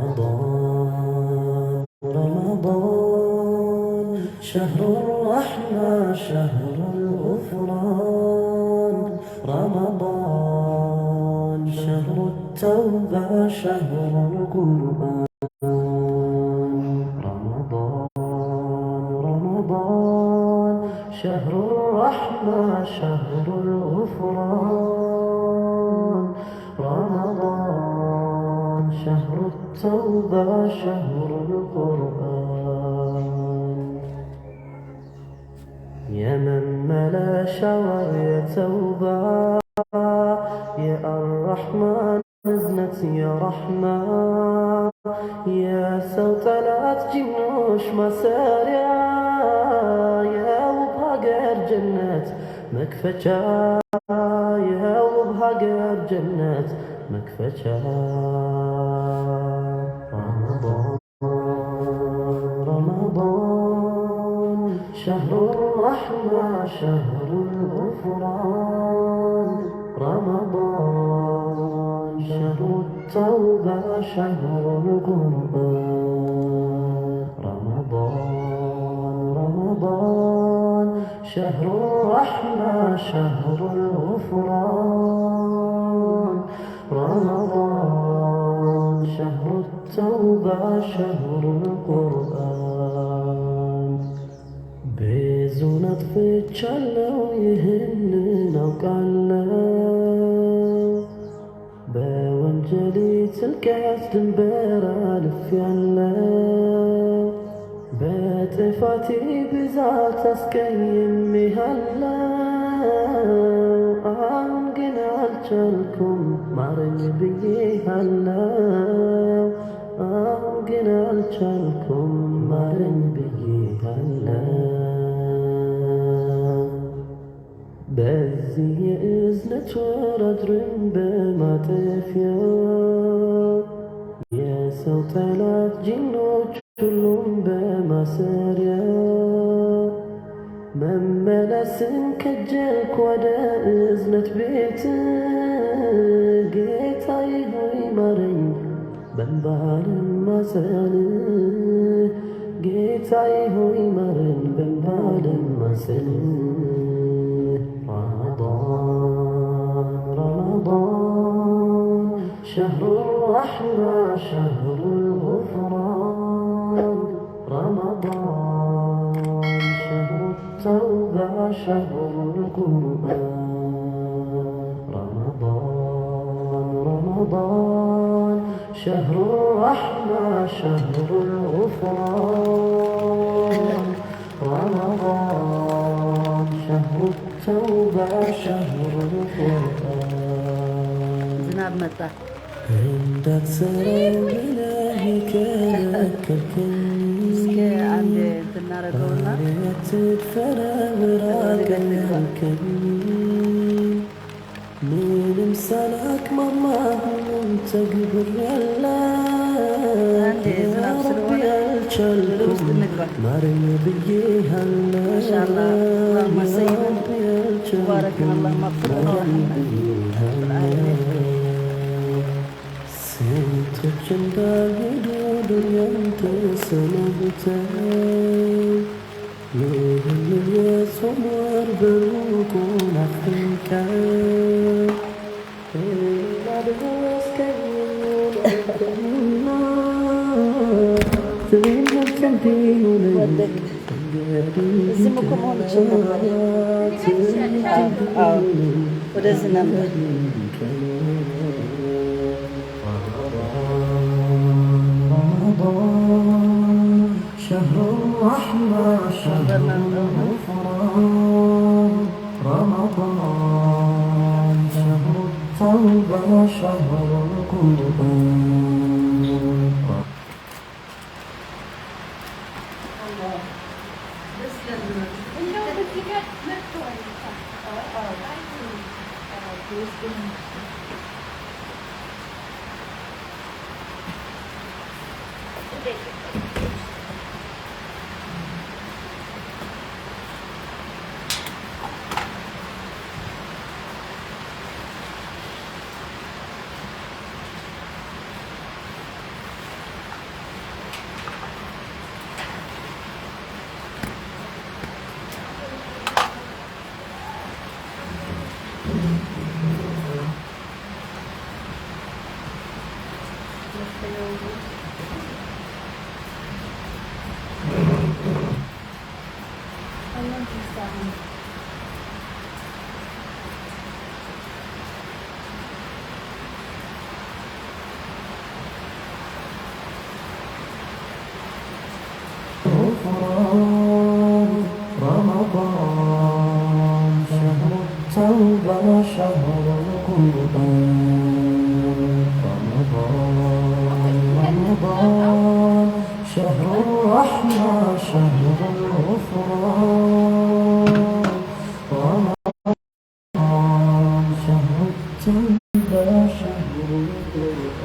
رمضان، رمضان، شهر الرحمة، شهر الغفران. رمضان، شهر التوبة، شهر القرآن. رمضان، رمضان، شهر الرحمة، شهر الغفران. رمضان، شهر التوبة، شهر القرآن. የመመለሻ ወር የተውባ፣ የአራሕማን እዝነት፣ የራሕማ፣ የሰው ጠላት ጂኖች ማሰሪያ፣ የውብ ሀገር ጀነት መክፈቻ፣ የውብ ሀገር ጀነት መክፈቻ። رمضان، رمضان، شهر الرحمة، شهر الغفران. رمضان، شهر التوبة، شهر القرآن. رمضان، رمضان، شهر الرحمة، شهر الغفران. رمضان، شهر التوبة، شهر القرآن. ብዙ አጥፍቻለሁ፣ ይህንን አውቃለሁ። በወንጀሌ ጥልቀት ድንበር አልፌያለሁ። በጥፋቴ ብዛት አስቀይሜሃለሁ። አሁን ግን አልቻልኩም፣ ማረኝ ብዬሃለሁ። አሁን ግን አልቻልኩም፣ ማረኝ ብዬሃለሁ። በዚህ የእዝነት ወር አድረን በማጠፊያ፣ የሰው ጠላት ጂኖች ሁሉም በማሰሪያ፣ መመለስን ከጀልኩ ወደ እዝነት ቤት። ጌታዬ ሆይ ማረኝ በእንባ ልማጸን፣ ጌታዬ ሆይ ማረን በእንባ ልማጸን። رمضان، رمضان، شهر الرحمة، شهر الغفران. رمضان، شهر التوبة، شهر القرآن. رمضان، رمضان، شهر الرحمة، شهر الغفران. رمضان، شهر التوبة، شهر القرآن. ዝናብ መጣ። እንዳትሰራው ብለህ ከለከልከኝ። እስከ አንድ እንትን እናደርገውና ባሪያ ትፈራ ወደ ወራቀ ገደል ግባ። ያልከኝ። ምንም ሳላቅማማ ሁሉም ተግብሬያለሁ። አንዴ ዝናብ ስለሆነ ያልቻልኩም ወደ ውስጥ እንግባ። ማረኝ ብዬሃለሁ። ማሻአላህ። አላሁመ ሰይድ ሙባረክ። አላሁመ አግፊር ወርሐምና። ስንቶች እንዳልሄዱ ዱንያን ተሰናብተው ይህንን የጾም ወር በሩቁ ናፍቀው እናድረስከኝና ትምህርት እንዲሆነኝ ወደክ እዚህም እኮ መሆን ይችል ነበር። አዎ፣ ወደዚህ ነበር። رمضان، شهر الرحمة، شهر الغفران. رمضان، شهر التوبة، شهر القرآن. غفران رمضان، شهر التوبة، شهر القرآن. رمضان، رمضان، شهر الرحمة، شهر الغفران. رمضان، شهر التوبة، شهر القرآن.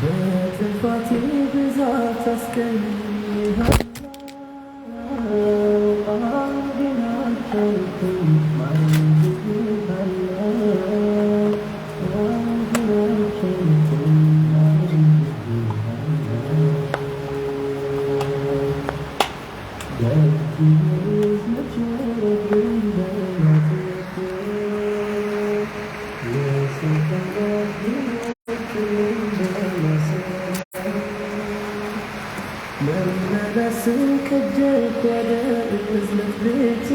በጥፋቴ ብዛት አስቀይሜሃለሁ፣ ቃል ግን አልቻልኩም፣ አልችልም። መመለስን ከጀልኩ ወደ እዝነት ቤት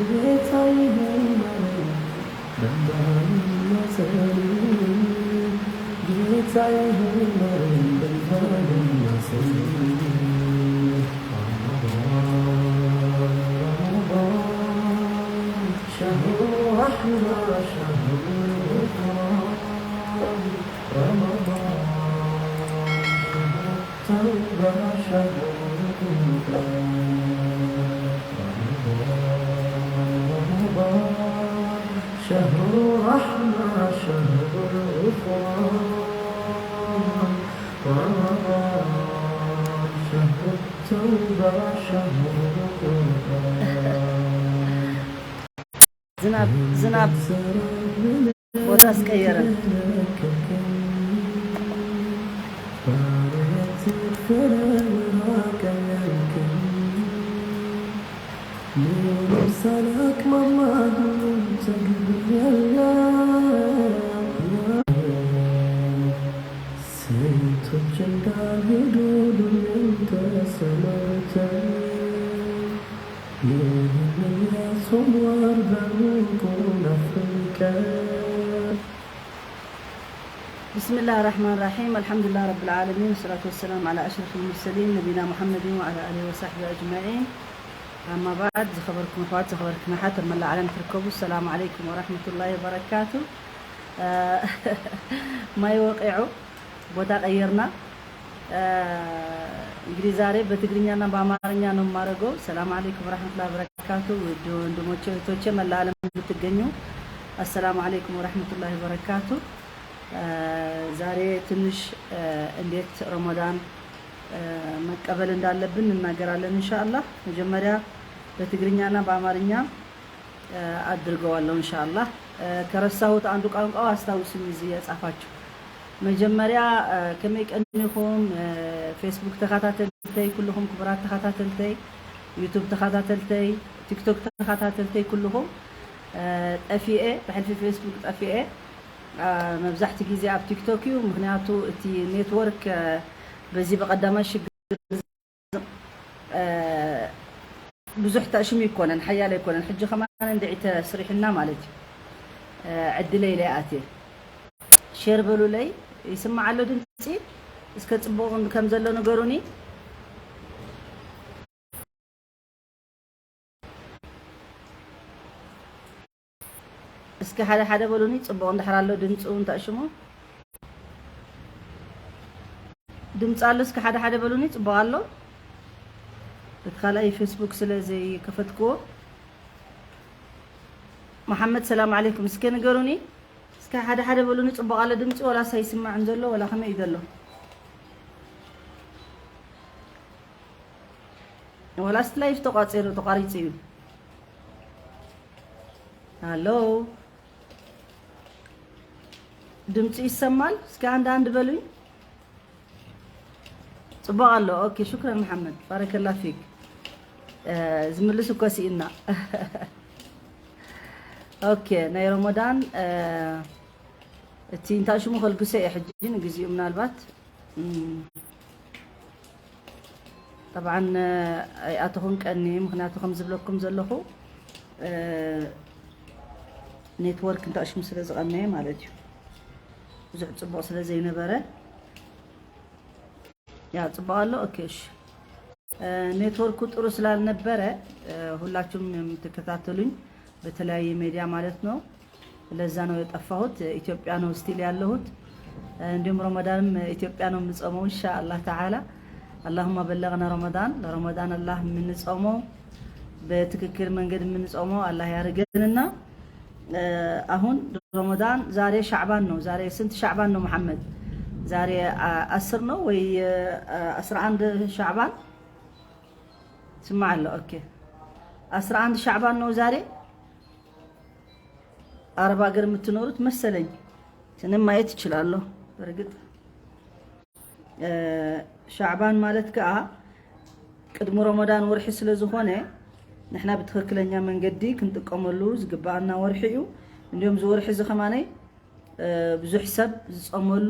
ጌታዬ ሆይ ማረኝ፣ በእንባ ልማጸን። ጌታዬ ሆይ ማረኝ፣ በእንባ ልማጸን። رمضان، رمضان، شهر الرحمة، شهر الغفران. رمضان، شهر التوبة، شهر القرآن. رمضان، رمضان، شهر الرحمة، شهر الغفران. رمضان، شهر التوبة، شهر القرآن. ዝናብ፣ ዝናብ ቦታ ኣስቀየረ። ምሳሌ አቅማማ ሁሉም ተግብሬያለሁ። ስንቶች እንዳልሄዱ ሁሉም ተሰናብተው ይህንን የጾም ወር በሩቁ ናፍቀን። بسم الله الرحمن الرحيم. الحمد لله رب العالمين، والصلاة والسلام على أشرف المرسلين، نبينا محمد وعلى آله وصحبه أجمعين. أما بعد، ዝኸበርኩም ኣሕዋት፣ ዝኸበርኩም ኣሓት ኣብ መላእ ዓለም ትርከቡ፣ السلام عليكم ورحمة الله وبركاته. ማይ ወቂዑ፣ ቦታ ቀይርና። እንግዲህ ዛሬ በትግርኛና በአማርኛ ነው የማደርገው። ሰላም አለይኩም ወራህመቱላሂ ወበረካቱ። ውድ ወንድሞቼ እህቶቼ፣ መላ ዓለም የምትገኙ፣ አሰላሙ አለይኩም ወራህመቱላሂ ወበረካቱ። ዛሬ ትንሽ እንዴት ረመዳን መቀበል እንዳለብን እንናገራለን ኢንሻአላህ። መጀመሪያ በትግርኛና በአማርኛ አድርገዋለሁ ኢንሻአላህ። ከረሳሁት አንዱ ቋንቋ አስታውሱኝ እዚህ የጻፋችሁ። መጀመሪያ ከመይ ቀኒኹም? ፌስቡክ ተኸታተልተይ ኩልኹም፣ ክቡራት ተኸታተልተይ፣ ዩቱብ ተኸታተልተይ፣ ቲክቶክ ተኸታተልተይ ኩልኹም፣ ጠፊኤ፣ ብሕልፊ ፌስቡክ ጠፊኤ። መብዛሕቲ ግዜ ኣብ ቲክቶክ እዩ፣ ምኽንያቱ እቲ ኔትወርክ በዚ በቐዳማይ ሽግር ብዙሕ ተእሽሙ ኣይኮነን፣ ሓያል ኣይኮነን። ሕጂ ከማን እንድዒ ተስሪሑና ማለት እዩ። ዕድለይ ኢለ ኣትየ። ሼር በሉለይ፣ ይስማዕ ኣሎ ድምፂ? እስከ ፅቡቕ ከም ዘሎ ንገሩኒ። እስኪ ሓደ ሓደ በሉኒ፣ ፅቡቕ እንድሕር ኣሎ ድምፁ እንተእሽሙ። ድምፂ ኣሎ፣ እስኪ ሓደ ሓደ በሉኒ፣ ፅቡቕ ኣሎ። እቲ ካልኣይ ፌስቡክ ስለ ዘይከፈትክዎ። መሓመድ ሰላም ዓለይኩም። እስከ ንገሩኒ፣ እስከ ሓደ ሓደ በሉኒ። ጽቡቕ ኣሎ ድምጺ ወላስ ኣይስማዕን ዘሎ ወላ ከመይ እዩ ዘሎ? ወላስ ላይፍ ተቋጺሩ ተቋሪጹ እዩ? ሃሎ፣ ድምጺ ይሰማል? እስከ አንድ አንድ በሉኝ። ጽቡቕ ኣሎ። ኦኬ፣ ሹክረን መሓመድ፣ ባረከላ ፊክ። ዝምልስ እኮ ስኢና። ኦኬ፣ ናይ ረመዳን እቲ እንታይ ሽሙ ከልግሰ እየ ሕጂ ንግዚኡ ምናልባት ጠብዓን ኣይኣተኹን ቀኒ። ምክንያቱ ከም ዝብለኩም ዘለኹ ኔትወርክ እንታይ ሽሙ ስለ ዝቐነየ ማለት እዩ፣ ብዙሕ ጽቡቕ ስለ ዘይነበረ። ያ ጽቡቕ ኣሎ። ኦኬ፣ እሺ። ኔትወርኩ ጥሩ ስላልነበረ ሁላችሁም የምትከታተሉኝ በተለያየ ሜዲያ ማለት ነው። ለዛ ነው የጠፋሁት። ኢትዮጵያ ነው ስቲል ያለሁት። እንዲሁም ረመዳንም ኢትዮጵያ ነው የምጾመው ኢንሻአላህ ተዓላ። አላሁማ በለግና ረመዳን። ለረመዳን አላህ የምንጾመው በትክክል መንገድ የምንጾመው አላህ ያርገንና አሁን ረመዳን ዛሬ ሻዕባን ነው። ዛሬ ስንት ሻዕባን ነው መሐመድ? ዛሬ አስር ነው ወይ አስራ አንድ ሻዕባን? ስማ አለ። ኦኬ፣ አስራ አንድ ሻዕባን ነው ዛሬ። አረብ ሀገር የምትኖሩት መሰለኝ፣ እኔም ማየት እችላለሁ። በእርግጥ ሻዕባን ማለት ከኣ ቅድሚ ረመዳን ወርሒ ስለ ዝኾነ ንሕና ብትኽክለኛ መንገዲ ክንጥቀመሉ ዝግባኣና ወርሒ እዩ። እንዲሁም እዚ ወርሒ እዚ ከማነይ ብዙሕ ሰብ ዝጸመሉ፣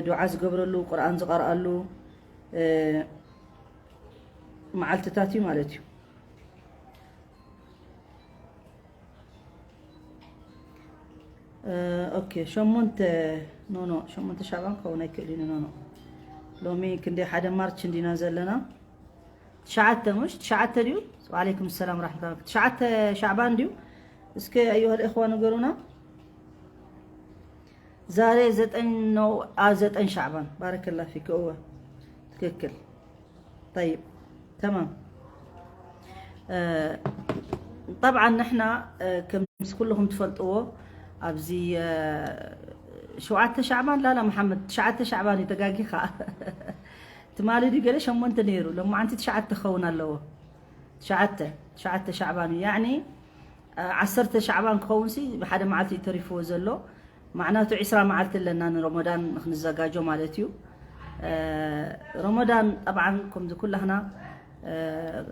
ዱዓ ዝገብረሉ፣ ቁርኣን ዝቐርኣሉ መዓልትታት እዩ ማለት እዩ። ኦኬ፣ ሸሞንተ፣ ኖ፣ ኖ፣ ሸሞንተ ሻዕባን ክኸውን ኣይክእል እዩ። ኖ፣ ኖ፣ ሎሚ ክንደይ፣ ሓደ ማርች እንዲና ዘለና። ትሽዓተ፣ ሙሽ ትሽዓተ ድዩ? ወዓለይኩም ሰላም ወራሕመቱላሂ። ትሽዓተ ሻዕባን ድዩ? እስከ ኣዩሃ ልእኽዋ ንገሩና። ዛሬ ዘጠኝ ነው። አ፣ ዘጠኝ ሻዕባን። ባረከላ ፊክ። እወ፣ ትክክል። طيب، تمام. ጠብዓን ንሕና ከምስ ኩልኹም ትፈልጥዎ ኣብዚ ሸውዓተ ሻዕባን ላላ መሓመድ ትሽዓተ ሻዕባን እዩ፣ ተጋጊኻ። ትማሊ ድዩ ገለ ሸሞንተ ነይሩ፣ ሎማዓንቲ ትሽዓተ ክኸውን ኣለዎ። ትሽዓተ፣ ትሽዓተ ሻዕባን እዩ። ያዕኒ ዓሰርተ ሻዕባን ክኸውን ሲ ብሓደ መዓልቲ እዩ ተሪፍዎ ዘሎ። ማዕናቱ ዒስራ መዓልቲ ኣለና ንረመዳን ንክንዘጋጆ ማለት እዩ። ረመዳን ጠብዓን ከምዚ ኩላህና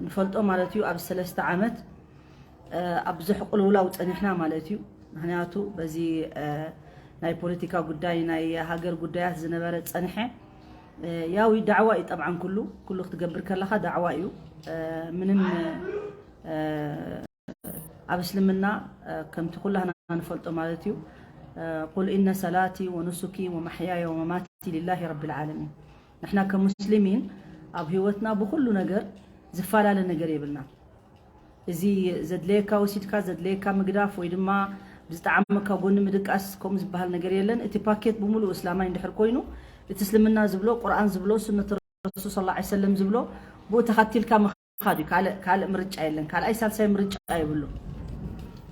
ንፈልጦ ማለት እዩ፣ ኣብ ሰለስተ ዓመት ኣብ ብዙሕ ቅልውላው ጸኒሕና ማለት እዩ። ምክንያቱ በዚ ናይ ፖለቲካ ጉዳይ፣ ናይ ሃገር ጉዳያት ዝነበረ ጸንሐ ያው ዳዕዋ እዩ ጠብዓን፣ ኩሉ፣ ኩሉ ክትገብር ከለኻ ዳዕዋ እዩ። ምንም ኣብ እስልምና ከምቲ ኩላህና ንፈልጦ ማለት እዩ፣ ቁል ኢነ ሰላቲ ወኑሱኪ ወመሕያየ ወመማቲ ሊላሂ ረቢል ዓለሚን። ንሕና ከም ሙስሊሚን ኣብ ህይወትና ብኩሉ ነገር ዝፈላለ ነገር የብልና። እዚ ዘድለየካ ወሲድካ፣ ዘድለየካ ምግዳፍ ወይ ድማ ብዝጠዓመካ ጎኒ ምድቃስ፣ ከምኡ ዝበሃል ነገር የለን። እቲ ፓኬት ብምሉኡ እስላማይ እንድሕር ኮይኑ፣ እቲ እስልምና ዝብሎ፣ ቁርኣን ዝብሎ፣ ሱነት ረሱል ሰለላሁ ዐለይሂ ወሰለም ዝብሎ፣ ብኡ ተኸቲልካ ምኻድ እዩ። ካልእ፣ ካልእ ምርጫ የለን። ካልኣይ ሳልሳይ ምርጫ የብሉ።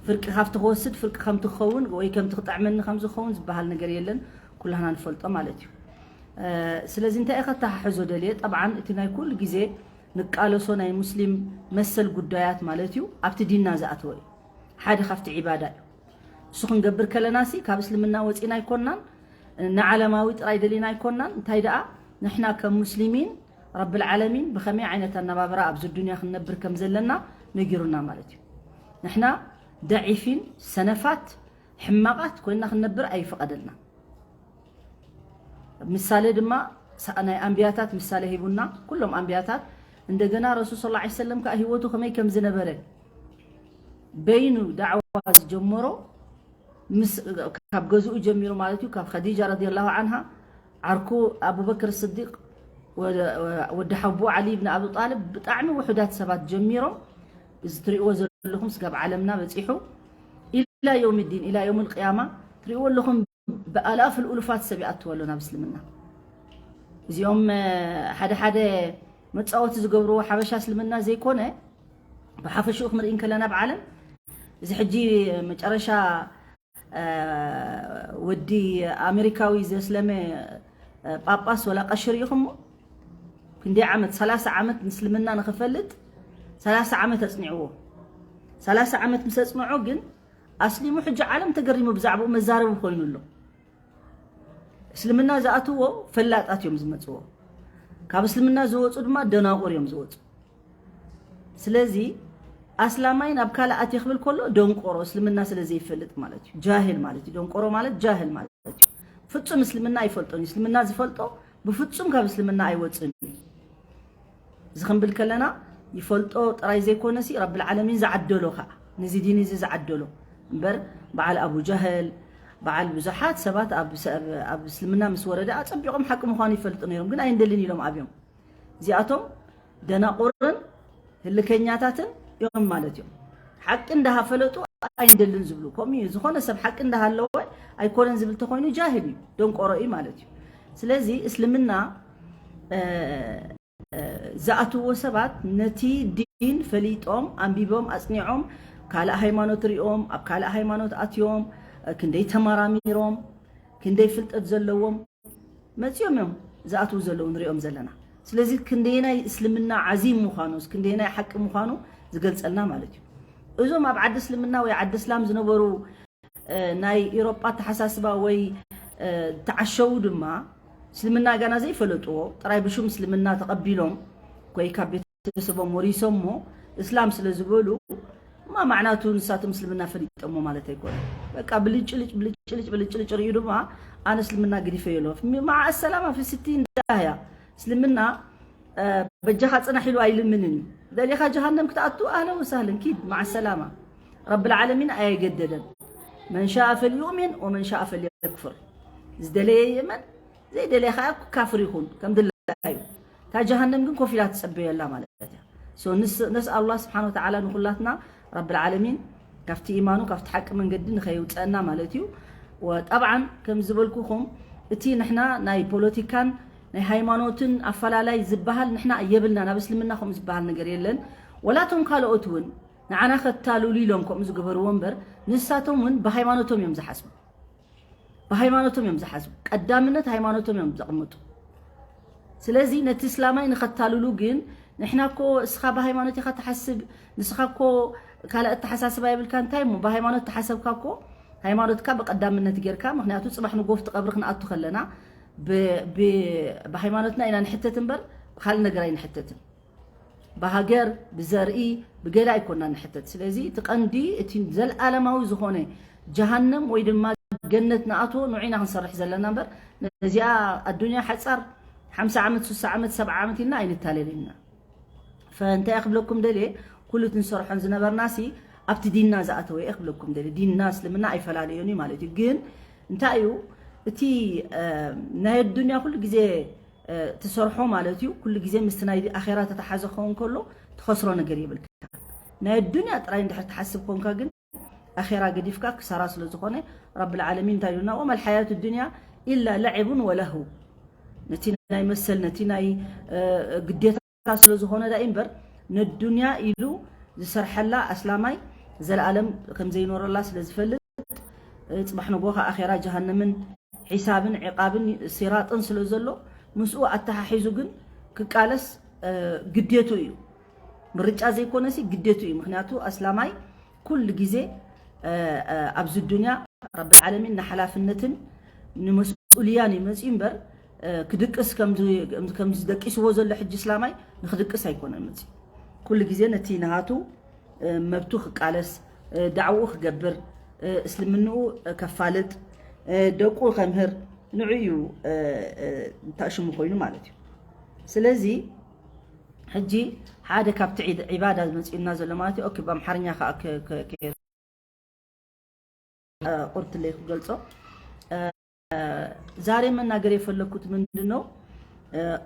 ፍርቂ ካብቲ ክወስድ፣ ፍርቂ ከምቲ ክኸውን ወይ ከምቲ ክጥዕመኒ ከም ዝኸውን ዝበሃል ነገር የለን። ኩላህና ንፈልጦ ማለት እዩ። ስለዚ እንታይ እየ ከተሓሕዞ ደልየ? ጠብዓን እቲ ናይ ኩሉ ግዜ ንቃለሶ ናይ ሙስሊም መሰል ጉዳያት ማለት እዩ፣ ኣብቲ ዲንና ዝኣተወ እዩ። ሓደ ካብቲ ዒባዳ እዩ። እሱ ክንገብር ከለና ሲ ካብ እስልምና ወፂና ኣይኮናን፣ ንዓለማዊ ጥራይ ደሊና ኣይኮናን። እንታይ ደኣ ንሕና ከም ሙስሊሚን ረብል ዓለሚን ብኸመይ ዓይነት ኣነባብራ ኣብዚ ዱንያ ክንነብር ከም ዘለና ነጊሩና ማለት እዩ። ንሕና ደዒፊን ሰነፋት ሕማቓት ኮይና ክንነብር ኣይፍቐደልና። ምሳሌ ድማ ሳ-፣ ናይ ኣንቢያታት ምሳሌ ሂቡና፣ ኩሎም ኣንቢያታት። እንደገና ረሱል ሰለላሁ ዐለይሂ ወሰለም ከኣ ህይወቱ ከመይ ከም ዝነበረ በይኑ ዳዕዋ ዝጀመሮ ምስ፣ ካብ ገዝኡ ጀሚሩ ማለት እዩ፣ ካብ ኸዲጃ ረዲየላሁ ዐንሃ፣ ዓርኩ ኣቡበክር ስዲቅ፣ ወደ-፣ ወዲ ሓቡ ዓሊ ብን ኣቢ ጣልብ፣ ብጣዕሚ ውሑዳት ሰባት ጀሚሮም፣ እዚ ትሪእዎ ዘለኹም ስጋብ ዓለምና በፂሑ፣ ኢላ የውም ዲን፣ ኢላ የውም ልቅያማ ትሪእዎ ኣለኹም፣ ብኣላፍ ልኡሉፋት ሰብ ይኣትዎ ኣሎ ናብ እስልምና። እዚኦም፣ እ፣ ሓደ ሓደ መጻወቲ ዝገብርዎ ሓበሻ እስልምና ዘይኮነ፣ ብሓፈሽኡ ክንርኢ እንከለና ኣብ ዓለም እዚ ሕጂ መጨረሻ ወዲ ኣሜሪካዊ ዘስለመ ጳጳስ ወላ ቀሺ ርኢኹሞ? ክንደይ ዓመት፣ ሰላሳ ዓመት ምስልምና ንኽፈልጥ ሰላሳ ዓመት ኣጽኒዕዎ። ሰላሳ ዓመት ምስ ኣጽንዖ ግን ኣስሊሙ ሕጂ ዓለም ተገሪሙ ብዛዕባኡ መዛረቢ ኮይኑ ኣሎ። እስልምና ዝኣትዎ ፈላጣት እዮም ዝመጽዎ። ካብ እስልምና ዝወጹ ድማ ደናቑር እዮም ዝወጹ። ስለዚ ኣስላማይ ናብ ካልእ ኣትየ ክብል ከሎ ደንቆሮ፣ እስልምና ስለ ዘይፈልጥ ማለት እዩ። ጃህል ማለት እዩ። ደንቆሮ ማለት ጃህል ማለት እዩ። ፍጹም እስልምና ኣይፈልጦን እዩ። እስልምና ዝፈልጦ ብፍጹም ካብ እስልምና ኣይወጽእን እዩ። እዚ ክንብል ከለና ይፈልጦ ጥራይ ዘይኮነሲ ረብል ዓለሚን ዝዓደሎ ከዓ ነዚ ዲን እዚ ዝዓደሎ እምበር በዓል ኣቡ ጃህል በዓል ብዙሓት ሰባት ኣብ ሰ- ኣብ እስልምና ምስ ወረደ ኣጸቢቖም ሓቂ ምዃኑ ይፈልጡ ነይሮም፣ ግን ኣይንደልን ኢሎም ኣብዮም። እዚኣቶም ደናቑርን ህልከኛታትን እዮም ማለት እዮም። ሓቂ እንዳሃፈለጡ ኣይንደልን ዝብሉ ከምኡ እዩ። ዝኾነ ሰብ ሓቂ እንዳሃለወ ኣይኮነን ዝብል ተኾይኑ ጃህል እዩ፣ ደንቆሮ እዩ ማለት እዩ። ስለዚ እስልምና እ፣ እ፣ ዝኣትዎ ሰባት ነቲ ዲን ፈሊጦም ኣንቢቦም ኣጽኒዖም ካልእ ሃይማኖት ሪኦም ኣብ ካልእ ሃይማኖት ኣትዮም እ፣ ክንደይ ተመራሚሮም ክንደይ ፍልጠት ዘለዎም መጺኦም እዮም ዝኣትዉ ዘለዉ ንሪኦም ዘለና። ስለዚ ክንደየናይ እስልምና ዓዚም ምዃኑ ክንደየናይ ሓቂ ምዃኑ ዝገልጸልና ማለት እዩ። እዞም ኣብ ዓዲ እስልምና ወይ ዓዲ እስላም ዝነበሩ እ፣ ናይ ኢሮጳ ኣተሓሳስባ ወይ እ፣ ተዓሸዉ ድማ እስልምና ጋና ዘይፈለጥዎ ጥራይ ብሹም እስልምና ተቐቢሎም ወይ ካብ ቤተሰቦም ወሪሶሞ እስላም ስለ ዝበሉ ማ ማዕናቱ ንሳቶም እስልምና ፈሊጦሞ ማለት ኣይኮነ። በቃ ብልጭልጭ ብልጭልጭ ብልጭልጭ ርእዩ ድማ ኣነ እስልምና ግዲፈ የሎ። መዓ ሰላማ ፍስቲ እንዳያ እስልምና በጃኻ ጽናሕ ኢሉ ኣይልምንን እዩ። ደሊኻ ጀሃነም ክትኣቱ ኣህለን ወሳህለን ኪድ መዓ ሰላማ። ረብል ዓለሚን ኣየገደደን። መን ሻኣ ፈልዩእሚን ወመን ሻኣ ፈልየክፍር። ዝደለየ ይእመን ዘይደለየ ከዓ ክካፍር ይኹን ከም ድላዩ። እታ ጀሃነም ግን ኮፍ ኢላ ትጸበየላ ማለት እያ። So ንስ ነስኣል ኣላህ ስብሓን ወተዓላ ንኹላትና ረብል ዓለሚን ካብቲ ኢማኑ ካብቲ ሓቂ መንገዲ ንኸየውፀአና ማለት እዩ። ወጠብዓን ከም ዝበልኩኹም እቲ ንሕና ናይ ፖለቲካን ናይ ሃይማኖትን ኣፈላላይ ዝበሃል ንሕና የብልና። ናብ እስልምና ከምኡ ዝበሃል ነገር የለን። ወላቶም ካልኦት እውን ንዓና ከታልሉ ኢሎም ከምኡ ዝገበርዎ እምበር ንሳቶም እውን ብሃይማኖቶም እዮም ዝሓስቡ። ብሃይማኖቶም እዮም ዝሓስቡ። ቀዳምነት ሃይማኖቶም እዮም ዘቕምጡ። ስለዚ ነቲ እስላማይ ንኸታልሉ ግን ንሕና እኮ እስኻ ብሃይማኖት ኢኻ ትሓስብ፣ ንስኻ እኮ ካልእ ኣተሓሳስባ የብልካ። እንታይ እሞ ብሃይማኖት ተሓሰብካ እኮ ሃይማኖትካ ብቐዳምነት ጌርካ፣ ምኽንያቱ ጽባሕ ንጎ ኣብቲ ቀብሪ ክንኣቱ ከለና ብ- ብ- ብሃይማኖትና ኢና ንሕተት እምበር ብኻልእ ነገር ኣይንሕተትን። ብሃገር ብዘርኢ ብገለ ኣይኮና ንሕተት። ስለዚ እቲ ቀንዲ እቲ ዘለኣለማዊ ዝኾነ ጀሃነም ወይ ድማ ገነት ንኣትዎ ንዑ ኢና ክንሰርሕ ዘለና እምበር ነዚኣ ኣዱንያ ሓጻር ሓምሳ ዓመት ሱሳ ዓመት ሰብዓ ዓመት ኢልና ኣይንታለልን ኢና። ፈእንታይ እየ ክብለኩም ደልየ ኩሉ እቲ ንሰርሖን ዝነበርናሲ ኣብቲ ዲንና ዝኣተወ እየ ክብለኩም ደልየ። ዲንና እስልምና ኣይፈላለዮን እዩ ማለት እዩ። ግን እንታይ እዩ እቲ እ፣ ናይ ኣዱንያ ኩሉ ግዜ እ፣ ትሰርሖ ማለት እዩ። ኩሉ ግዜ ምስቲ ናይ ኣኼራ ተተሓዘ ክኸውን ከሎ ትኸስሮ ነገር የብልካ። ናይ ኣዱንያ ጥራይ እንድሕር ትሓስብ ኮንካ ግን ኣኼራ ገዲፍካ ክሳራ ስለ ዝኾነ ረብል ዓለሚን እንታይ ኢሉና ወመል ሓያቱ ዱንያ ኢላ ለዕቡን ወለህው። ነቲ ናይ መሰል ነቲ ናይ እ፣ ግዴታ ስለ ዝኾነ ዳ እምበር ነዱንያ ኢሉ ዝሰርሐላ ኣስላማይ ዘለኣለም ከም ዘይኖረላ ስለ ዝፈልጥ ጽባሕ ንጎ ከኣ ኣኼራ ጀሃነምን ሒሳብን ዕቃብን ሲራጥን ስለ ዘሎ ምስኡ ኣተሓሒዙ ግን ክቃለስ እ፣ ግዴቱ እዩ። ምርጫ ዘይኮነሲ ግዴቱ እዩ። ምክንያቱ ኣስላማይ ኩሉ ግዜ እ፣ እ፣ ኣብዚ ዱንያ ረብል ዓለሚን ንሓላፍነትን ንመስኡልያን እዩ መፅዩ እምበር እ፣ ክድቅስ ከምዚ ከምዚ ደቂስዎ ዘሎ ሕጂ እስላማይ ንክድቅስ ኣይኮነን መፅዩ። ኩሉ ግዜ ነቲ ናሃቱ እ፣ መብቱ ክቃለስ እ፣ ዳዕውኡ ክገብር እ፣ እስልምንኡ እ፣ ከፋልጥ እ፣ ደቁ ከምህር ንዑ እዩ እ፣ እ፣ እንታሽሙ ኮይኑ ማለት እዩ። ስለዚ ሕጂ ሓደ ካብቲ ዒድ- ዒባዳ መፅኡና ዘሎ ማለት እዩ። ኦኬ ብኣምሓርኛ ከዓ ከ- ከ- ከ- ቁርትለይ ክገልጾ ዛሬ መናገር የፈለግኩት ምንድን ነው?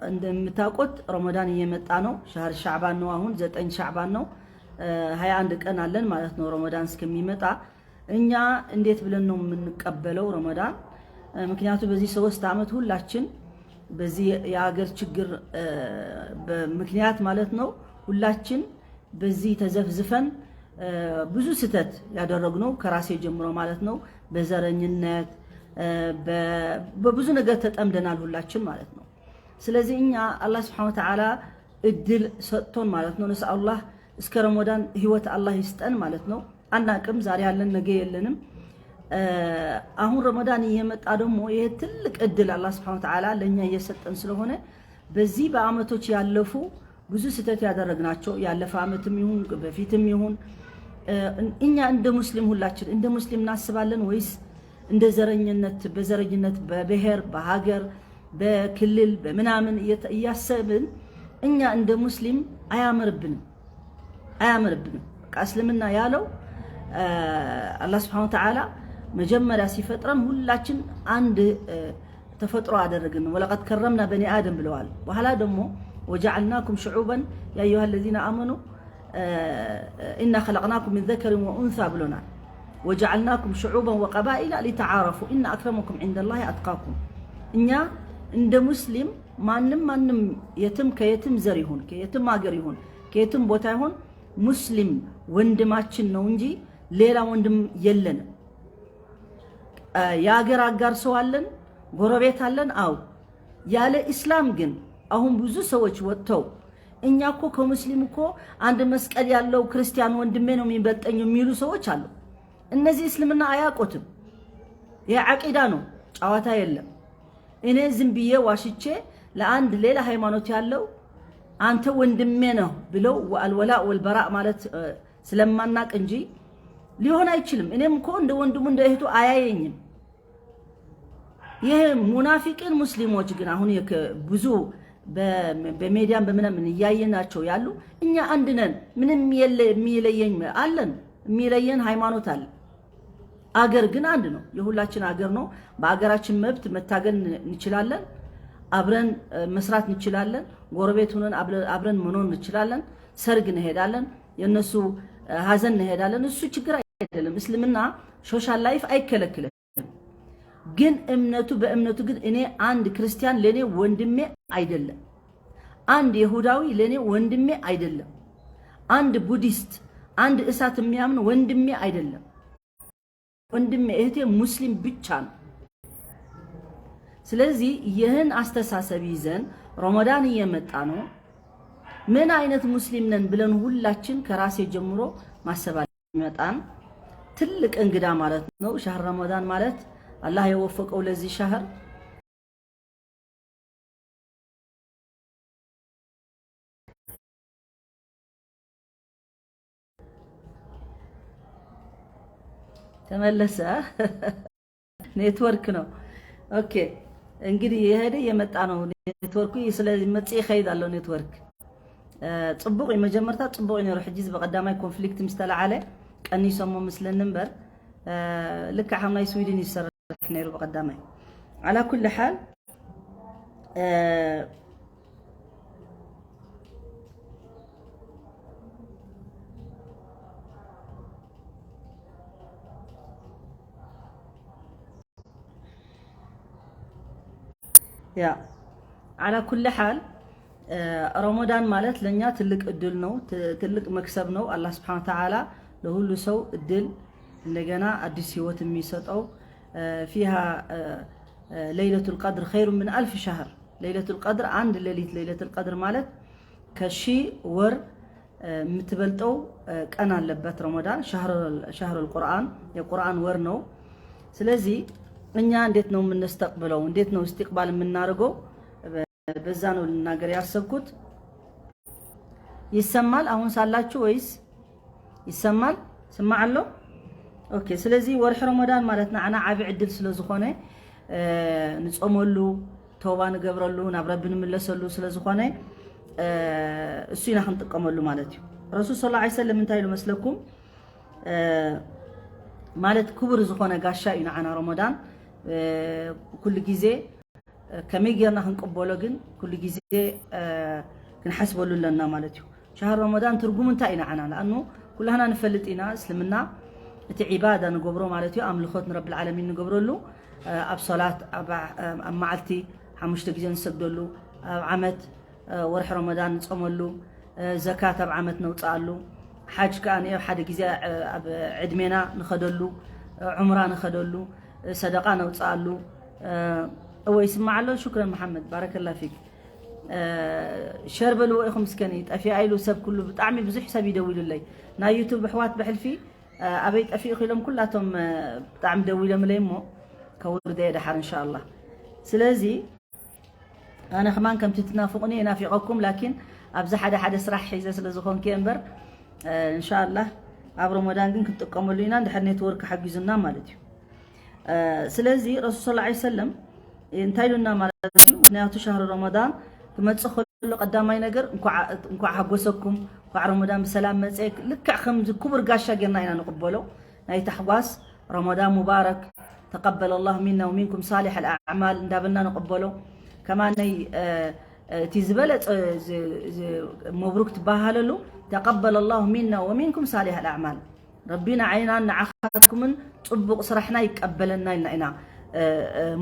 እንደምታውቁት ረመዳን እየመጣ ነው። ሻህር ሻዕባን ነው። አሁን ዘጠኝ ሻዕባን ነው። ሀያ አንድ ቀን አለን ማለት ነው ረመዳን እስከሚመጣ። እኛ እንዴት ብለን ነው የምንቀበለው ረመዳን? ምክንያቱ በዚህ ሶስት አመት ሁላችን በዚህ የሀገር ችግር ምክንያት ማለት ነው ሁላችን በዚህ ተዘፍዝፈን ብዙ ስህተት ያደረግነው ከራሴ ጀምሮ ማለት ነው። በዘረኝነት፣ በ-፣ በብዙ ነገር ተጠምደናል ሁላችን ማለት ነው። ስለዚህ እኛ አላህ ስብሐነ ወተዓላ እድል ሰጥቶን ማለት ነው። ነስአሉላህ እስከ ረመዳን ህይወት አላህ ይስጠን ማለት ነው። አናቅም፣ ዛሬ ያለን ነገ የለንም። አሁን ረመዳን እየመጣ ደግሞ ይሄ ትልቅ እድል አላህ ስብሐነ ወተዓላ ለእኛ እየሰጠን ስለሆነ በዚህ በአመቶች ያለፉ ብዙ ስህተት ያደረግናቸው ያለፈ አመትም ይሁን በፊትም ይሁን እኛ እንደ ሙስሊም ሁላችን እንደ ሙስሊም እናስባለን ወይስ እንደ ዘረኝነት በዘረኝነት በብሔር በሀገር በክልል በምናምን እየተ-፣ እያሰብን እኛ እንደ ሙስሊም አያምርብንም፣ አያምርብንም። በቃ እስልምና ያለው አላህ ስብሐነ ወተዓላ መጀመሪያ ሲፈጥረን ሁላችን አንድ ተፈጥሮ አደረግን። ወለቀድ ከረምና በኒ አደም ብለዋል። በኋላ ደግሞ ወጀዐልናኩም ሽዑበን ያ አዩሃ ለዚነ አመኑ ኢና ኸለቅናኩም ምን ዘከሪን ወኡንሳ ብሎናል። ወጀዐልናኩም ሽዑበን ወቀባኢላ ሊተዓረፉ ኢና አክረመኩም ዒንደላሂ አትቃኩም። እኛ እንደ ሙስሊም ማንም ማንም የትም ከየትም ዘር ይሁን ከየትም ሀገር ይሁን ከየትም ቦታ ይሁን ሙስሊም ወንድማችን ነው እንጂ ሌላ ወንድም የለንም። የሀገር አጋር ሰው አለን፣ ጎረቤት አለን። አው ያለ ኢስላም ግን አሁን ብዙ ሰዎች ወጥተው እኛ እኮ ከሙስሊም እኮ አንድ መስቀል ያለው ክርስቲያን ወንድሜ ነው የሚበልጠኝ የሚሉ ሰዎች አሉ። እነዚህ እስልምና አያውቁትም። ይሄ አቂዳ ነው፣ ጨዋታ የለም። እኔ ዝም ብዬ ዋሽቼ ለአንድ ሌላ ሃይማኖት ያለው አንተ ወንድሜ ነው ብለው አልወላ ወልበራ ማለት ስለማናቅ እንጂ ሊሆን አይችልም። እኔም እኮ እንደ ወንድሙ እንደ እህቱ አያየኝም። ይሄ ሙናፊቅን ሙስሊሞች ግን አሁን የከ-፣ ብዙ በ-፣ በሜዲያም በምናምን እያየናቸው ያሉ እኛ አንድ ነን፣ ምንም የለ የሚለየኝ አለን፣ የሚለየን ሃይማኖት አለ። አገር ግን አንድ ነው፣ የሁላችን አገር ነው። በአገራችን መብት መታገል ን-፣ እንችላለን፣ አብረን መስራት እንችላለን፣ ጎረቤት ሆነን አብረ-፣ አብረን መኖር እንችላለን። ሰርግ እንሄዳለን፣ የእነሱ ሀዘን እንሄዳለን። እሱ ችግር አይደለም። እስልምና ሶሻል ላይፍ አይከለክልም። ግን እምነቱ በእምነቱ ግን እኔ አንድ ክርስቲያን ለኔ ወንድሜ አይደለም። አንድ ይሁዳዊ ለኔ ወንድሜ አይደለም። አንድ ቡዲስት፣ አንድ እሳት የሚያምን ወንድሜ አይደለም። ወንድሜ እህቴ ሙስሊም ብቻ ነው። ስለዚህ ይህን አስተሳሰብ ይዘን ረመዳን እየመጣ ነው። ምን አይነት ሙስሊም ነን ብለን ሁላችን ከራሴ ጀምሮ ማሰብ አለ። ይመጣን ትልቅ እንግዳ ማለት ነው። ሻህር ረመዳን ማለት አላህ የወፈቀው ለዚህ ሻህር ተመለሰ። ኔትወርክ ነው። ኦኬ እንግዲህ የሄደ የመጣ ነው ኔትወርኩ። ስለዚህ መጽእ ይኸይድ ኣሎ ኔትወርክ። እ፣ ጽቡቕ እዩ፣ መጀመርታ ጽቡቕ እዩ ነይሩ። ሕጂ እዚ ብቐዳማይ ኮንፍሊክት ምስ ተለዓለ ቀኒሶሞ ምስለኒ እምበር፣ እ፣ ልክዕ ከም ናይ ስዊድን እዩ ዝሰርሕ ነይሩ ብቐዳማይ። ዓላ ኩሊ ሓል፣ እ፣ ያ ዓላ ኩሊ ሓል፣ እ፣ ረመዳን ማለት ለእኛ ትልቅ እድል ነው፣ ት-፣ ትልቅ መክሰብ ነው። አላህ ስብሐነ ወተዓላ ለሁሉ ሰው እድል እንደገና አዲስ ህይወት የሚሰጠው፣ እ፣ ፊሃ፣ እ፣ እ፣ ለይለቱል ቀድር ኸይሩ ምን አልፍ ሸህር። ለይለቱል ቀድር አንድ ሌሊት ለይለቱል ቀድር ማለት ከሺህ ወር፣ እ፣ የምትበልጠው፣ እ፣ ቀን አለበት ረመዳን። ሸህር፣ ሸህሩል ቁርአን የቁርአን ወር ነው። ስለዚህ እኛ እንዴት ነው የምንስተቅብለው? እንዴት ነው እስቲቅባል የምናደርገው? በ-፣ በዛ ነው ልናገር ያሰብኩት። ይሰማል አሁን ሳላችሁ ወይስ ይሰማል? ስማዕ ኣሎ? ኦኬ። ስለዚህ ወርሒ ረመዳን ማለት ንዓና ዓቢ ዕድል ስለ ዝኾነ፣ እ፣ ንጾመሉ፣ ተውባ ንገብረሉ፣ ናብ ረቢ ንምለሰሉ ስለ ዝኾነ፣ እ፣ እሱ ኢና ክንጥቀመሉ ማለት እዩ። ረሱል ሰለላሁ ዐለይሂ ወሰለም እንታይ ኢሉ መስለኩም? እ፣ ማለት ክቡር ዝኾነ ጋሻ እዩ ንዓና ረመዳን። እ፣ ኩሉ ግዜ፣ እ፣ ከመይ ጌርና ክንቅበሎ ግን ኩሉ ግዜ፣ እ፣ ክንሓስበሉ ኣለና ማለት እዩ። ሸህር ረመዳን ትርጉሙ እንታይ እዩ ንዓና? ለኣኑ ኩላህና ንፈልጥ ኢና፣ እስልምና እቲ ዒባዳ ንገብሮ ማለት እዩ፣ ኣምልኾት ንረብል ዓለሚን ንገብረሉ፣ እ፣ ኣብ ሶላት፣ ኣብ፣ ኣብ መዓልቲ ሓሙሽተ ግዜ ንሰግደሉ፣ ኣብ ዓመት፣ እ፣ ወርሒ ረመዳን ንጾመሉ፣ እ፣ ዘካት ኣብ ዓመት ነውጽኣሉ፣ ሓጅ ከኣ ኣብ ሓደ ግዜ ኣብ ዕድሜና ንኸደሉ፣ ዑምራ ንኸደሉ፣ ሰደቃ ነውፅኣሉ። እወ ይስማዕ ኣሎ። ሹክረን መሓመድ፣ ባረከላ ፊክ። ሸር በልዎ ኢኹም እስከኒ። ጠፊኣ ኢሉ ሰብ ኩሉ፣ ብጣዕሚ ብዙሕ ሰብ ይደውሉለይ። ናይ ዩቱብ ኣሕዋት ብሕልፊ ኣበይ ጠፊእኹ ኢሎም ኩላቶም ብጣዕሚ ደዊሎምለይ እሞ ከውርደ እየ ደሓር እንሻኣላ። ስለዚ ኣነ ከማን ከምቲ ትናፍቑኒ እየ ናፊቐኩም፣ ላኪን ኣብዚ ሓደ ሓደ ስራሕ ሒዘ ስለ ዝኾንኩ እየ እምበር፣ እንሻኣላ ኣብ ረመዳን ግን ክንጥቀመሉ ኢና፣ እንድሕር ኔትወርክ ሓጊዙና ማለት እዩ። ስለዚ ረሱል ሰለላሁ ዐለይሂ ወሰለም እንታይ ኢሉና ማለት እዩ? ምክንያቱ ሻህሪ ረመዳን ክመጽእ ከሎ ቀዳማይ ነገር እንኳዕ፣ እንኳዕ ሓጎሰኩም፣ እንኳዕ ረመዳን ብሰላም መጸ። ልክዕ ከምዚ ክቡር ጋሻ ጌርና ኢና ንቕበሎ። ናይ ታሕጓስ ረመዳን ሙባረክ፣ ተቀበለ ላሁ ሚና ወሚንኩም ሳሊሕ ኣልኣዕማል እንዳበልና ንቕበሎ። ከማነይ እቲ ዝበለጸ ዝ- ዝ- መብሩክ ትበሃለሉ፣ ተቀበለ ላሁ ሚና ወሚንኩም ሳሊሕ ኣልኣዕማል። ረቢ ንዓይናን ንዓኻትኩምን ጽቡቕ ስራሕና ይቀበለና ኢልና ኢና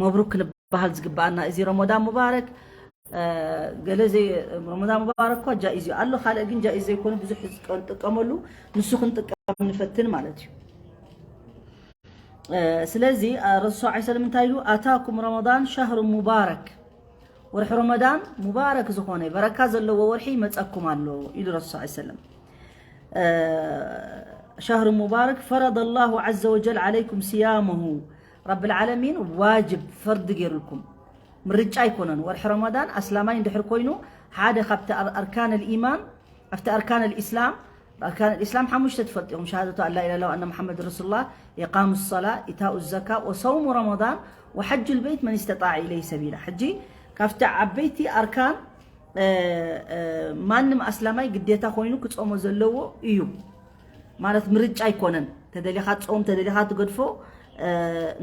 መብሩክ ክንበሃል ዝግበኣና። እዚ ረመዳን ሙባረክ። ገለ ዘይ ረመዳን ሙባረክ እኳ ጃኢዝ እዩ ኣሎ፣ ካልእ ግን ጃኢዝ ዘይኮኑ ብዙሕ ንጥቀመሉ፣ ንሱ ክንጥቀም ንፈትን ማለት እዩ። ስለዚ ረሱል ሰለላሁ ዐለይሂ ወሰለም እንታይ ኢሉ? ኣታኩም ረመዳን ሻህሩ ሙባረክ፣ ወርሒ ረመዳን ሙባረክ ዝኾነ በረካ ዘለዎ ወርሒ ይመጸኩም ኣሎ ኢሉ ረሱል ሰለላሁ ዐለይሂ ወሰለም። ሻህሩ ሙባረክ ፈረደ ላሁ ዐዘ ወጀል ዐለይኩም ስያመሁ፣ ረብል ዓለሚን ዋጅብ ፈርድ ገይሩልኩም። ምርጫ ኣይኮነን። ወርሒ ረመዳን ኣስላማይ እንድሕር ኮይኑ ሓደ ካብቲ ኣር- ኣርካን ልኢማን ኣብቲ ኣርካን ልእስላም ኣርካን ልእስላም ሓሙሽተ ትፈልጡ ኢኹም። ሸሃደቱ ኣን ላኢላሃ ኢላላህ ወኣነ ሙሓመድ ረሱሉላህ፣ ኢቃሙ ሰላ፣ ኢታኡ ዘካ ወሰውሙ ረመዳን ወሐጁ ልበይት መን ስተጣዕ ኢለይሂ ሰቢላ። ሕጂ ካብቲ ዓበይቲ ኣርካን ማንም ኣስላማይ ግዴታ ኮይኑ ክጾሞ ዘለዎ እዩ። ማለት ምርጫ ኣይኮነን። ተደሊኻ ትጾም፣ ተደሊኻ ትገድፎ።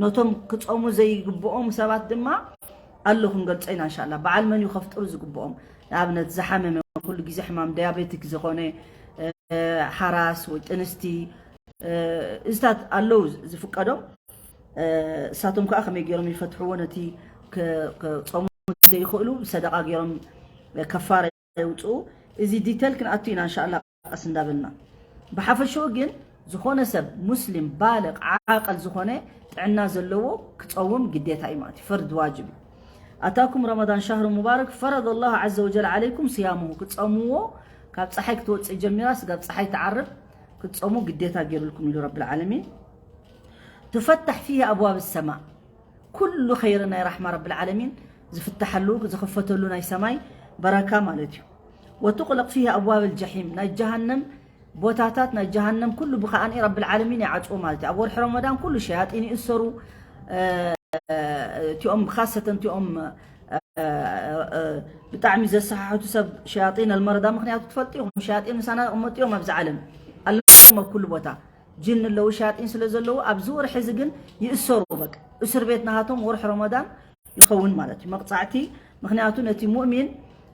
ነቶም ክጾሙ ዘይግብኦም ሰባት ድማ ኣሎ ክንገልጾ ኢና እንሻላ። በዓል መን እዩ ከፍጥሩ ዝግብኦም? ንኣብነት ዝሓመመ፣ ኩሉ ግዜ ሕማም ዳያቤቲክ ዝኾነ፣ ሓራስ ወይ ጥንስቲ፣ እዚታት ኣለዉ ዝፍቀዶም። እሳቶም ከዓ ከመይ ገይሮም ይፈትሕዎ? ነቲ ክጾሙ ዘይኽእሉ ብሰደቃ ገይሮም ከፋረ የውፅኡ። እዚ ዲተል ክንኣቱ ኢና እንሻላ ቀስ እንዳበልና። ብሓፈሽኡ ግን ዝኾነ ሰብ ሙስሊም ባልቕ ዓቀል ዝኾነ ጥዕና ዘለዎ ክፀውም ግዴታ እዩ ማለት እዩ። ፈርድ ዋጅብ እዩ። ኣታኩም ረመዳን ሻህሩ ሙባረክ ፈረደ ላሁ ዐዘ ወጀል ዓለይኩም ስያሙሁ፣ ክፀምዎ ካብ ፀሓይ ክትወፅእ ጀሚራ ስጋብ ፀሓይ ትዓርብ ክትፀሙ ግዴታ ገይሩልኩም ኢሉ ረብል ዓለሚን። ትፈታሕ ፊህ ኣብዋብ ሰማ፣ ኩሉ ኸይሪ ናይ ራሕማ ረብል ዓለሚን ዝፍታሐሉ ዝኽፈተሉ ናይ ሰማይ በረካ ማለት እዩ። ወትቕለቕ ፊህ ኣብዋብ ልጀሒም፣ ናይ ጀሃነም ቦታታት ናይ ጀሃነም ኩሉ ብኸኣኒ ረብል ዓለሚን ይዓፅዎ ማለት እዩ። ኣብ ወርሒ ረመዳን ኩሉ ሸያጢን ይእሰሩ። እቲኦም ብካሰተን እቲኦም ብጣዕሚ ዘሰሓሕቱ ሰብ ሸያጢን ኣልመረዳ፣ ምክንያቱ ትፈልጡ ኢኹም ሸያጢን ምሳና ይቕመጡ እዮም ኣብዚ ዓለም ኣለዎም ኣብ ኩሉ ቦታ። ጅን ኣለዉ ሸያጢን ስለ ዘለዉ ኣብዚ ወርሒ እዚ ግን ይእሰሩ። በቃ እስር ቤት ናሃቶም ወርሒ ረመዳን ይኸውን ማለት እዩ መቕፃዕቲ። ምክንያቱ ነቲ ሙእሚን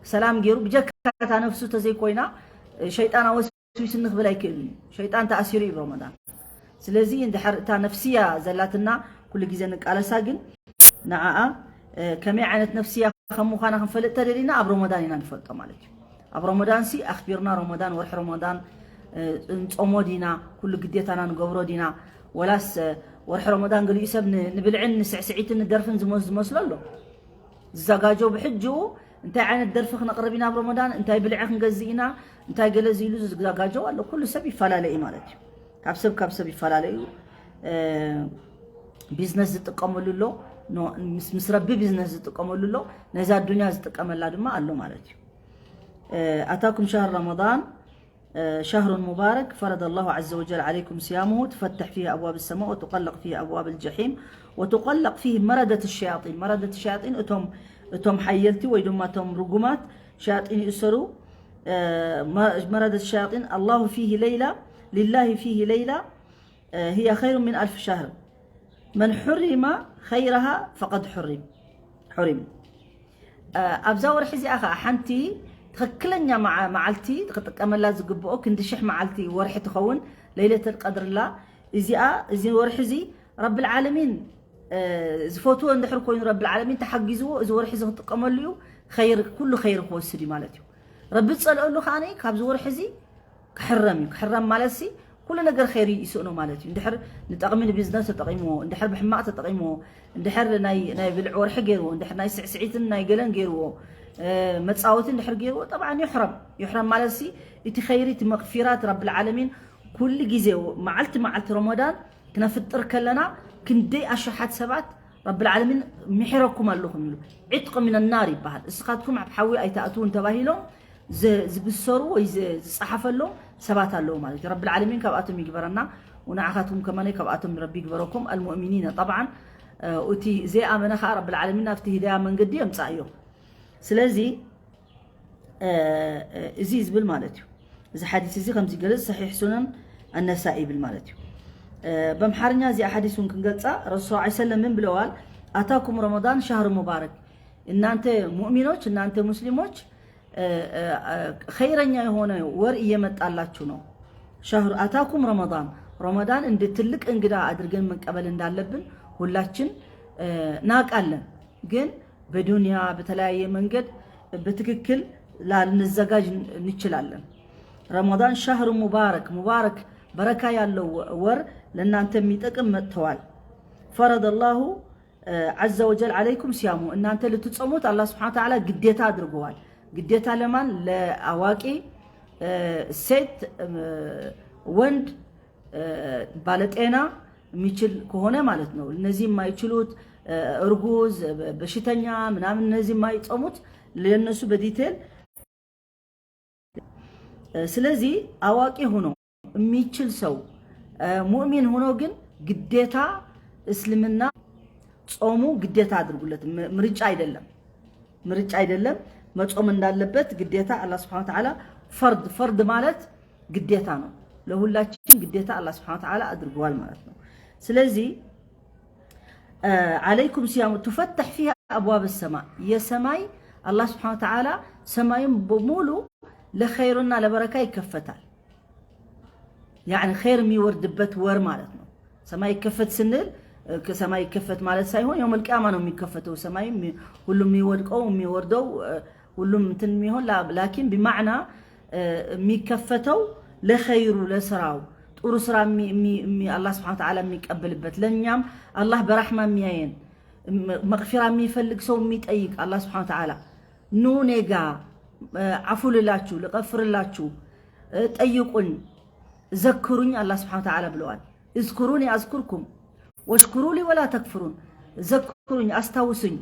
ሰላም ገይሩ ብጀካ እታ ነፍሱ ተዘይኮይና ሸይጣን ኣወስዊስኒ ክብል ኣይክእልን እዩ። ሸይጣን ተኣሲሩ እዩ ረመዳን። ስለዚ እንድሕር እታ ነፍስያ ዘላትና ኩሉ ግዜ ንቃለሳ፣ ግን ንዓኣ ከመይ ዓይነት ነፍስያ ከም ምዃና ክንፈልጥ ተደሊና ኣብ ረመዳን ኢና ንፈልጦ ማለት እዩ። ኣብ ረመዳን ሲ ኣኽቢርና ረመዳን፣ ወርሒ ረመዳን ንጾሞ ዲና፣ ኩሉ ግዴታና ንገብሮ ዲና፣ ወላስ ወርሒ ረመዳን ገሊኡ ሰብ ንብልዕን ንስዕስዒትን ንደርፍን ዝመስሎ ኣሎ። ዝዘጋጀው ብሕጅኡ እንታይ ዓይነት ደርፊ ክነቕርብ ኢና ኣብ ረመዳን፣ እንታይ ብልዒ ክንገዝእ ኢና፣ እንታይ ገለ ዝኢሉ ዝዘጋጀው ኣሎ። ኩሉ ሰብ ይፈላለ እዩ ማለት እዩ። ካብ ሰብ ካብ ሰብ ይፈላለ እዩ። ቢዝነስ ዝጥቀመሉ ኣሎ፣ ምስ ረቢ ቢዝነስ ዝጥቀመሉ ኣሎ፣ ነዛ ኣዱንያ ዝጥቀመላ ድማ ኣሎ ማለት እዩ። ኣታኩም ሸህር ረመዳን ሸህሩን ሙባረክ ፈረደ ላሁ ዐዘ ወጀል ዓለይኩም ስያሙሁ ትፈተሕ ፊህ ኣብዋብ ሰማ ወትቀለቅ ፊህ ኣብዋብ ልጀሒም ወትቀለቅ ፊህ መረደት ሸያጢን። መረደት ሸያጢን እቶም እቶም ሓየልቲ ወይ ድማ እቶም ርጉማት ሸያጢን ይእሰሩ። መረደት ሸያጢን ኣላሁ ፊህ ለይላ ሊላሂ ፊህ ለይላ ህያ ኸይሩ ምን ኣልፍ ሸህር መን ሑሪማ ኸይረሃ ፈቀድ ሑሪም ሑሪም። ኣብዛ ወርሒ እዚኣ ከዓ ሓንቲ ትኽክለኛ መዓልቲ ክጥቀመላ ዝግብኦ ክንዲ ሽሕ መዓልቲ ወርሒ ትኸውን ለይለተል ቀድርላ። እዚኣ እዚ ወርሒ እዚ ረብል ዓለሚን ዝፈትዎ እንድሕር ኮይኑ ረብል ዓለሚን ተሓጊዝዎ እዚ ወርሒ እዚ ክጥቀመሉ እዩ። ኸይር ኩሉ ኸይር ክወስድ እዩ ማለት እዩ። ረቢ ዝፀልአሉ ከዓ ካብዚ ወርሒ እዚ ክሕረም እዩ። ክሕረም ማለት ሲ ኩሉ ነገር ኸይሩ ይስእኖ ማለት እዩ። እንድሕር ንጠቕሚ ንቢዝነስ ተጠቒምዎ፣ እንድሕር ብሕማቕ ተጠቒምዎ፣ እንድሕር ናይ ናይ ብልዒ ወርሒ ገይርዎ፣ እንድሕር ናይ ስዕስዒትን ናይ ገለን ገይርዎ፣ እ፣ መጻወቲ እንድሕር ገይርዎ፣ ጠብዓን ይሕረም። ይሕረም ማለት ሲ እቲ ኸይሪ፣ እቲ መቕፊራት ረብል ዓለሚን ኩሉ ግዜ መዓልቲ መዓልቲ ረመዳን ክነፍጥር ከለና ክንደይ ኣሽሓት ሰባት ረብል ዓለሚን ምሒረኩም ኣለኹም ኢሉ። ዒትቅ ሚን ናር ይበሃል። እስኻትኩም ኣብ ሓዊ ኣይትኣትውን ተባሂሎም ዝ-፣ ዝብሰሩ ወይ ዝ-፣ ዝጸሓፈሎም ሰባት ኣለዉ ማለት እዩ። ረብል ዓለሚን ካብኣቶም ይግበረና፣ ወንዓኻትኩም ከማነይ ካብኣቶም ረቢ ይግበረኩም። ኣልሙእሚኒነ ጠብዓን፣ እ፣ እቲ ዘይኣመነ ኸዓ ረብል ዓለሚን ናብቲ ሂዳያ መንገዲ የምጻእዮ። ስለዚ፣ እ፣ እ፣ እዚ ዝብል ማለት እዩ። እዚ ሓዲስ እዚ ከምዚ ይገልጽ፣ ሰሒሕ ሱነን ኣነሳኢ ይብል ማለት እዩ። እ፣ በምሓርኛ እዚኣ ሓዲስ እውን ክንገልጻ፣ ረሱል ሰለላሁ ዐለይሂ ወሰለም ምን ብለዋል? ኣታኩም ረመዳን ሻህር ሙባረክ፣ እናንተ ሙእሚኖች፣ እናንተ ሙስሊሞች፣ እ፣ እ፣ እ፣ ኸይረኛ የሆነ ወር እየመጣላችሁ ነው። ሻህር ኣታኩም ረመዳን፣ ረመዳን እንደ ትልቅ እንግዳ አድርገን መቀበል እንዳለብን ሁላችን፣ እ፣ ናውቃለን። ግን በዱንያ በተለያየ መንገድ በትክክል ላንዘጋጅ እንችላለን። ረመዳን ሻህር ሙባረክ፣ ሙባረክ በረካ ያለው ወር፣ ለእናንተ የሚጠቅም መጥተዋል። ፈረደ ላሁ፣ እ፣ ዐዘ ወጀል ዐለይኩም ሲያሙ፣ እናንተ ልትጾሙት አላህ ስብሐነ ወተዓላ ግዴታ አድርገዋል። ግዴታ ለማን? ለአዋቂ፣ እ፣ ሴት፣ እ፣ ወንድ፣ እ፣ ባለጤና የሚችል ከሆነ ማለት ነው። እነዚህ የማይችሉት፣ እ፣ እርጉዝ፣ በ-፣ በሽተኛ ምናምን እነዚህ የማይጾሙት ለእነሱ በዲቴል። እ፣ ስለዚህ አዋቂ ሆኖ የሚችል ሰው፣ እ፣ ሙእሚን ሆኖ ግን ግዴታ እስልምና ጾሙ ግዴታ አድርጉለት። ም-፣ ምርጫ አይደለም፣ ምርጫ አይደለም። መጾም እንዳለበት ግዴታ አላህ ስብሐነ ወተዓላ ፈርድ፣ ፈርድ ማለት ግዴታ ነው። ለሁላችን ግዴታ አላህ ስብሐነ ወተዓላ አድርገዋል ማለት ነው። ስለዚህ፣ እ፣ ዐለይኩም ሲያሙ ቱፈተሕ ፊሃ አብዋብ ሰማ፣ የሰማይ አላህ ስብሐነ ወተዓላ ሰማዩን በሙሉ ለኸይርና ለበረካ ይከፈታል። ያዕኒ ኸይር የሚወርድበት ወር ማለት ነው። ሰማይ ይከፈት ስንል፣ እ፣ ከሰማይ ይከፈት ማለት ሳይሆን የውመል ቂያማ ነው የሚከፈተው። ሰማይ የሚ-፣ ሁሉም የሚወድቀው፣ የሚወርደው፣ እ፣ ሁሉም እንትን የሚሆን ላ-፣ ላኪን ቢማዕና፣ እ፣ የሚከፈተው ለኸይሩ፣ ለስራው፣ ጥሩ ስራ የሚ-፣ የሚ-፣ የሚ-፣ አላህ ስብሐነ ወተዓላ የሚቀበልበት፣ ለእኛም አላህ በራሕማ የሚያየን፣ መ-፣ መግፊራ የሚፈልግ ሰው የሚጠይቅ አላህ ስብሐነ ወተዓላ፣ «ኑ እኔ ጋ፣ እ፣ ዐፉ ልላችሁ፣ ልቀፍርላችሁ፣ እ፣ ጠይቁኝ፣ ዘክሩኝ» አላህ ስብሐነ ወተዓላ ብለዋል። «እዝኩሩኒ አዝኩርኩም ወሽኩሩ ሊ ወላ ተክፍሩን።» ዘክሩኝ፣ አስታውሱኝ፣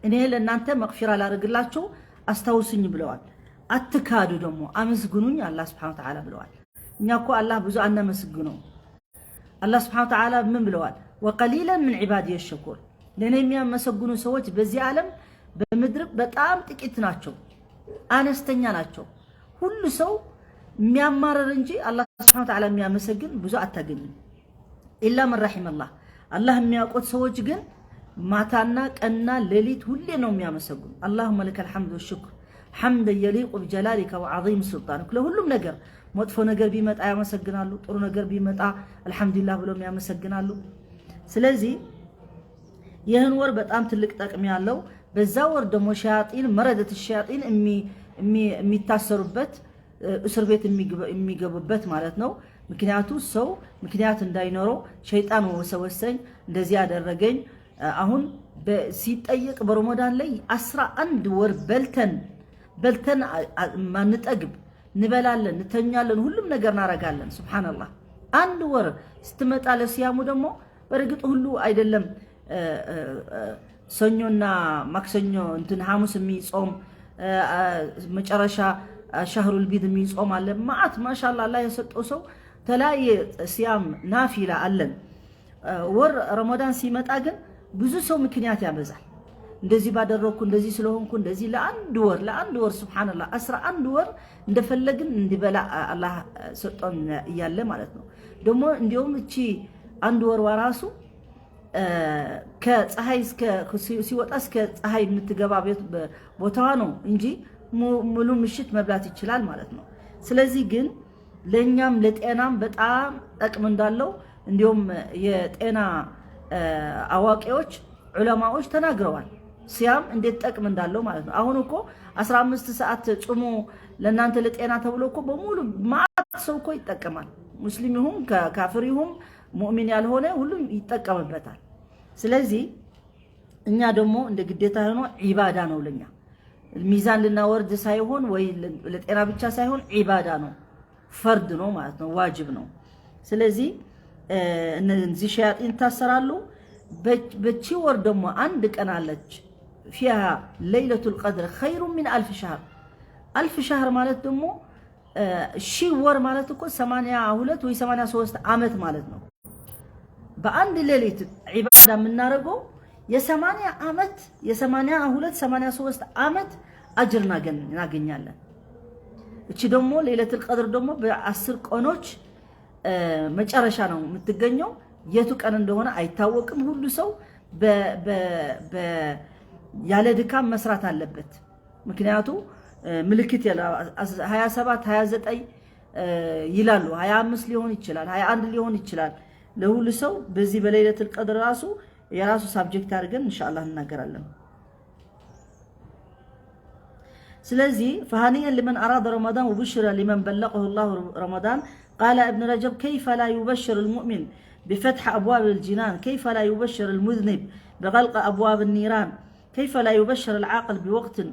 እኔ ለእናንተ መግፊራ ላደርግላችሁ፣ አስታውሱኝ ብለዋል። አትካዱ ደግሞ፣ አመስግኑኝ አላህ ስብሐነ ወተዓላ ብለዋል። እኛ እኮ አላህ ብዙ አናመሰግነው። አላህ ስብሐነ ወተዓላ ምን ብለዋል? «ወቀሊለን ምን ዒባዲየ ሸኩር።» ለእኔ የሚያመሰግኑ ሰዎች በዚህ ዓለም በምድር በጣም ጥቂት ናቸው፣ አነስተኛ ናቸው። ሁሉ ሰው የሚያማርር እንጂ አላህ ስብሐነ ወተዓላ የሚያመሰግን ብዙ አታገኝም። ኢላ መን ረሒመላህ፣ አላህ የሚያውቁት ሰዎች ግን ማታና ቀንና ሌሊት ሁሌ ነው የሚያመሰግኑ። አላሁመ ለከል ሐምድ ወሽኩር ሐምደን የሊቁ ቢጀላሊከ ወዐዚም ሱልጣንክ። ለሁሉም ነገር፣ መጥፎ ነገር ቢመጣ ያመሰግናሉ፣ ጥሩ ነገር ቢመጣ አልሐምዱሊላህ ብሎም ያመሰግናሉ። ስለዚህ ይህን ወር በጣም ትልቅ ጠቅም ያለው፣ በዛ ወር ደግሞ ሸያጢን፣ መረደት ሸያጢን የሚ-፣ የሚ-፣ የሚታሰሩበት፣ እ፣ እስር ቤት የሚገቡ-፣ የሚገቡበት ማለት ነው። ምክንያቱ ሰው ምክንያት እንዳይኖረው ሸይጣን ወሰወሰኝ፣ እንደዚህ ያደረገኝ። እ፣ አሁን በ-፣ ሲጠየቅ በረመዳን ላይ አስራ አንድ ወር በልተን፣ በልተን አ-፣ አ-፣ ማንጠግብ፣ እንበላለን፣ እንተኛለን፣ ሁሉም ነገር እናረጋለን። ሱብሃንአላህ። አንድ ወር ስትመጣ ለሲያሙ ደግሞ በእርግጥ ሁሉ አይደለም፣ እ፣ እ፣ እ፣ ሰኞና ማክሰኞ እንትን ሐሙስ የሚጾም፣ እ፣ እ፣ መጨረሻ፣ እ፣ ሸህሩል ቢድ የሚጾም አለ። መዓት ማሻአላህ አላህ የሰጠው ሰው ተለያየ ሲያም ናፊላ አለን። እ፣ ወር ረመዳን ሲመጣ ግን ብዙ ሰው ምክንያት ያበዛል። «እንደዚህ ባደረግኩ፣ እንደዚህ ስለሆንኩ፣ እንደዚህ» ለአንድ ወር፣ ለአንድ ወር ሱብሃንአላህ አስራ አንድ ወር እንደፈለግን እንዲበላ አላህ ሰጦን እያለ ማለት ነው። ደግሞ እንዲሁም እቺ አንድ ወርዋ ራሱ፣ እ፣ ከፀሐይ እስከ፣ ሲ-፣ ሲወጣ እስከ ፀሐይ የምትገባ ቤት፣ በ-፣ ቦታዋ ነው እንጂ፣ ሙ-፣ ሙሉ ምሽት መብላት ይችላል ማለት ነው። ስለዚህ ግን ለእኛም ለጤናም በጣም ጠቅም እንዳለው፣ እንዲሁም የጤና፣ እ፣ አዋቂዎች፣ ዑለማዎች ተናግረዋል። ሲያም እንዴት ጠቅም እንዳለው ማለት ነው። አሁን እኮ አስራ አምስት ሰዓት ጽሙ ለእናንተ ለጤና ተብሎ እኮ በሙሉ ሰው እኮ ይጠቀማል። ሙስሊም ይሁን ከ- ካፍር ይሁን ሙእሚን ያልሆነ ሁሉም ይጠቀምበታል። ስለዚህ እኛ ደግሞ እንደ ግዴታ ሆኖ ዒባዳ ነው ለኛ። ሚዛን ልናወርድ ሳይሆን ወይ ለ- ለጤና ብቻ ሳይሆን ዒባዳ ነው፣ ፈርድ ነው ማለት ነው፣ ዋጅብ ነው። ስለዚህ እ፣ እነዚህ ሸያጢን ይታሰራሉ። በ- በቺ ወር ደግሞ አንድ ቀን አለች። ፊሃ ለይለቱል ቀድር ኸይሩ ሚን አልፍ ሸህር። አልፍ ሸህር ማለት ደግሞ እ፣ ሺህ ወር ማለት እኮ ሰማንያ ሁለት ወይ ሰማንያ ሶስት ዓመት ማለት ነው። በአንድ ሌሊት ዒባዳ የምናደርገው የሰማንያ ዓመት፣ የሰማንያ ሁለት ሰማንያ ሶስት ዓመት አጅር እናገኝ- እናገኛለን። እቺ ደግሞ ሌለቱል ቀድር ደግሞ በአስር ቀኖች እ፣ መጨረሻ ነው የምትገኘው። የቱ ቀን እንደሆነ አይታወቅም። ሁሉ ሰው በ- በ- በ- ያለ ድካም መስራት አለበት። ምክንያቱ እ፣ ምልክት የለ አስ- ሀያ ሰባት ሀያ ዘጠኝ እ፣ ይላሉ። ሀያ አምስት ሊሆን ይችላል፣ ሀያ አንድ ሊሆን ይችላል። ለሁሉ ሰው በዚህ በለይለቱል ቀድር ራሱ የራሱ ሳብጀክት አድርገን ኢንሻአላህ እንናገራለን። ስለዚህ فهنيئا لمن أراد رمضان وبشر لمن بلغه الله رمضان. قال ابن رجب: كيف لا يبشر المؤمن بفتح أبواب الجنان؟ كيف لا يبشر المذنب بغلق أبواب النيران؟ كيف لا يبشر العاقل بوقت آه،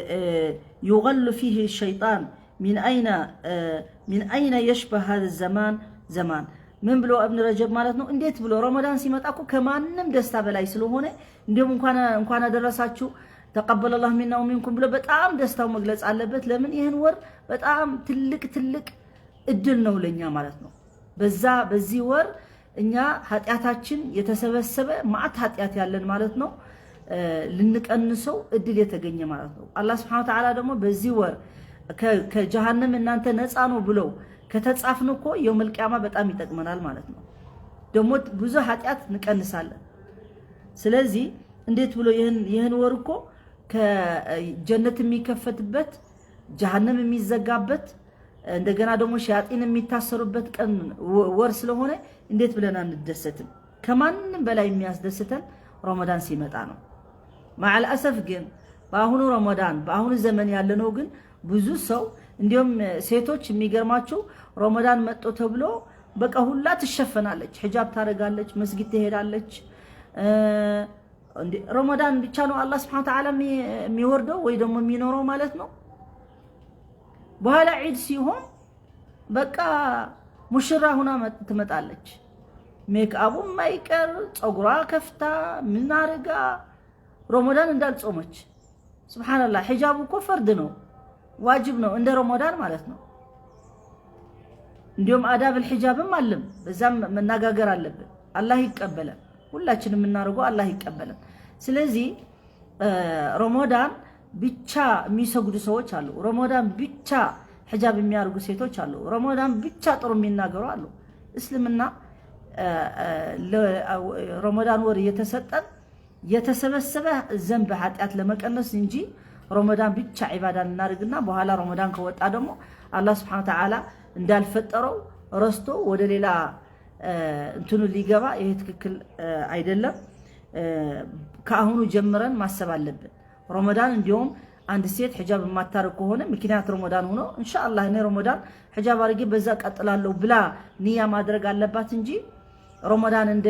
آه، يغل فيه الشيطان؟ من أين آه، من أين يشبه هذا الزمان زمان؟ ምን ብሎ እብን ረጀብ ማለት ነው። እንዴት ብሎ ረመዳን ሲመጣ እኮ ከማንም ደስታ በላይ ስለሆነ እንዲሁም እንኳን እንኳን አደረሳችሁ ተቀበለላሁ ሚና ወሚንኩም ብሎ በጣም ደስታው መግለጽ አለበት። ለምን ይህን ወር በጣም ትልቅ ትልቅ እድል ነው ለኛ ማለት ነው። በዛ በዚህ ወር እኛ ኃጢአታችን የተሰበሰበ ማዕት ኃጢአት ያለን ማለት ነው እ፣ ልንቀንሰው እድል የተገኘ ማለት ነው። አላህ ስብሐነ ወተዓላ ደግሞ በዚህ ወር ከ- ከጀሃነም እናንተ ነፃ ነው ብለው ከተጻፍን እኮ የውመል ቂያማ በጣም ይጠቅመናል ማለት ነው። ደግሞ ብዙ ኃጢአት እንቀንሳለን። ስለዚህ እንዴት ብሎ ይህን ይህን ወር እኮ ከጀነት የሚከፈትበት ጀሃነም የሚዘጋበት እንደገና ደግሞ ሸያጢን የሚታሰሩበት ቀን ወ- ወር ስለሆነ እንዴት ብለን አንደሰትም? ከማንም በላይ የሚያስደስተን ረመዳን ሲመጣ ነው። ማዕል አሰፍ ግን በአሁኑ ረመዳን በአሁኑ ዘመን ያለነው ግን ብዙ ሰው እንዲሁም ሴቶች የሚገርማችሁ ረመዳን መጥቶ ተብሎ በቃ ሁላ ትሸፈናለች፣ ሒጃብ ታደርጋለች፣ መስጊድ ትሄዳለች። እ፣ እንዴ ረመዳን ብቻ ነው አላህ ስብሐነ ወተዓላ የሚ- የሚወርደው ወይ ደግሞ የሚኖረው ማለት ነው። በኋላ ዒድ ሲሆን በቃ ሙሽራ ሁና መጥ- ትመጣለች። ሜክአቡ የማይቀር ጸጉሯ ከፍታ ምን አርጋ ረመዳን እንዳልጾመች። ሱብሃንአላህ ሒጃብ እኮ ፈርድ ነው፣ ዋጅብ ነው እንደ ረመዳን ማለት ነው። እንዲሁም አዳብል ሒጃብም አለም በዛም መነጋገር አለብን። አላህ ይቀበለን፣ ሁላችንም የምናደርገው አላህ ይቀበለን። ስለዚህ እ፣ ረመዳን ብቻ የሚሰግዱ ሰዎች አሉ። ረመዳን ብቻ ሒጃብ የሚያደርጉ ሴቶች አሉ። ረመዳን ብቻ ጥሩ የሚናገሩ አሉ። እስልምና እ፣ እ፣ ለ- ረመዳን ወር እየተሰጠን የተሰበሰበ ዘንብ ኃጢአት ለመቀነስ እንጂ ረመዳን ብቻ ዒባዳ እናደርግና በኋላ ረመዳን ከወጣ ደግሞ አላህ ስብሐነ ወተዓላ እንዳልፈጠረው ረስቶ ወደ ሌላ እ፣ እንትኑ ሊገባ ይሄ ትክክል እ፣ አይደለም። እ፣ ከአሁኑ ጀምረን ማሰብ አለብን። ረመዳን እንዲሁም አንድ ሴት ሒጃብ የማታረግ ከሆነ ምክንያት ረመዳን ሆኖ ኢንሻአላህ እኔ ረመዳን ሒጃብ አድርጌ በዛ ቀጥላለሁ ብላ ንያ ማድረግ አለባት እንጂ ረመዳን እንደ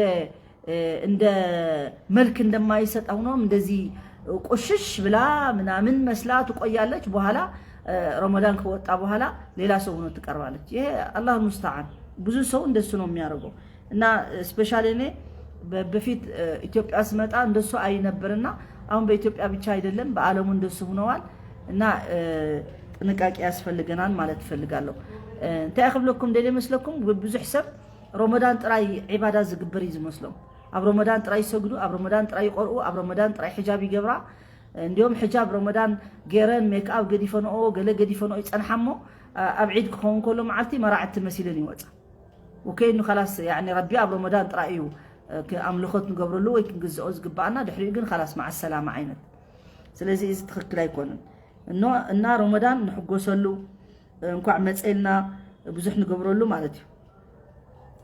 እ፣ እንደ መልክ እንደማይሰጥ ሆኖ እንደዚህ ቆሽሽ ብላ ምናምን መስላ ትቆያለች። በኋላ እ፣ ረመዳን ከወጣ በኋላ ሌላ ሰው ሆኖ ትቀርባለች። ይሄ አላህ ሙስተዓን። ብዙ ሰው እንደሱ ነው የሚያደርገው። እና ስፔሻሊ እኔ በ- በፊት እ፣ ኢትዮጵያ ስመጣ እንደሱ አይ ነበርና አሁን በኢትዮጵያ ብቻ አይደለም በዓለሙ እንደሱ ሆነዋል። እና እ፣ ጥንቃቄ ያስፈልገናል ማለት እፈልጋለሁ። እ፣ እንታይ ክብለኩም ደልየ መስለኩም ብዙሕ ሰብ ረመዳን ጥራይ ዒባዳ ዝግበር እዩ ዝመስሎም። ኣብ ረመዳን ጥራይ ይሰግዱ፣ ኣብ ረመዳን ጥራይ ይቆርኡ፣ ኣብ ረመዳን ጥራይ ሒጃብ ይገብራ። እንዲሁም ሒጃብ ረመዳን ገይረን ሜክኣብ ገዲፈንኦ ገለ ገዲፈንኦ ይጸንሓ እሞ ኣብ ዒድ ክኸውን ከሎ መዓልቲ መራዕቲ መሲለን ይወጻ። ወከይኑ ካላስ ያኒ ረቢ ኣብ ረመዳን ጥራይ እዩ ኣምልኾት ንገብረሉ ወይ ክንግዝኦ ዝግባኣና፣ ድሕሪኡ ግን ካላስ መዓ ሰላማ ዓይነት። ስለዚ እዚ ትኽክል ኣይኮነን። እኖ እና ረመዳን ንሕጎሰሉ እንኳዕ መፀልና ብዙሕ ንገብረሉ ማለት እዩ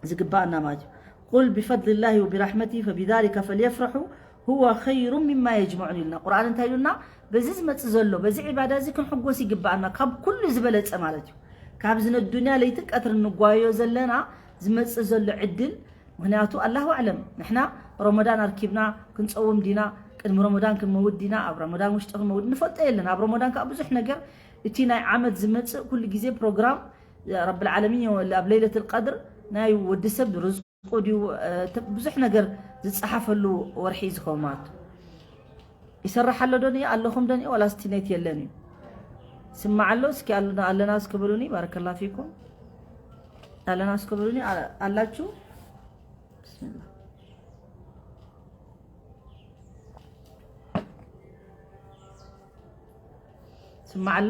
ዝግባኣና ማለት እዩ። قل بفضل الله وبرحمته فبذلك فليفرحوا هو خير مما يجمعون ኢልና ቁርኣን እንታይ ኢሉና? በዚ ዝመፅእ ዘሎ በዚ ዒባዳ እዚ ክንሕጎስ ይግባኣና ካብ ኩሉ ዝበለፀ ማለት እዩ። ካብዚ ነዱንያ ለይትን ቀትርን ንጓዮ ዘለና ዝመጽእ ዘሎ ዕድል። ምክንያቱ ኣላሁ ኣዕለም፣ ንሕና ረመዳን ኣርኪብና ክንጸውም ዲና፣ ቅድሚ ረመዳን ክንመውት ዲና፣ ኣብ ረመዳን ውሽጢ ክንመውት ንፈልጦ የለን። ኣብ ረመዳን ከዓ ብዙሕ ነገር፣ እቲ ናይ ዓመት ዝመጽእ ኩሉ ግዜ ፕሮግራም ረብል ዓለሚን፣ ኣብ ለይለትል ቀድር ናይ ወዲ ሰብ ርዝቁ ድዩ፣ እ፣ ተ-፣ ብዙሕ ነገር ዝጸሓፈሉ ወርሒ እዩ ዝኸውን ማለት እዩ። ይሰርሕ ኣሎ ዶ ንየ ኣለኹም ዶ ንየ ዋላ ስቲኔት የለን እዩ። ስማዕ ኣሎ እስኪ ኣሉ-፣ ኣለና እስኪ በሉኒ። ባረከላ ፊኩም። ኣለና እስኪ በሉኒ። ኣ-፣ ኣላችሁ? ብስሚላ። ስማዕ ኣሎ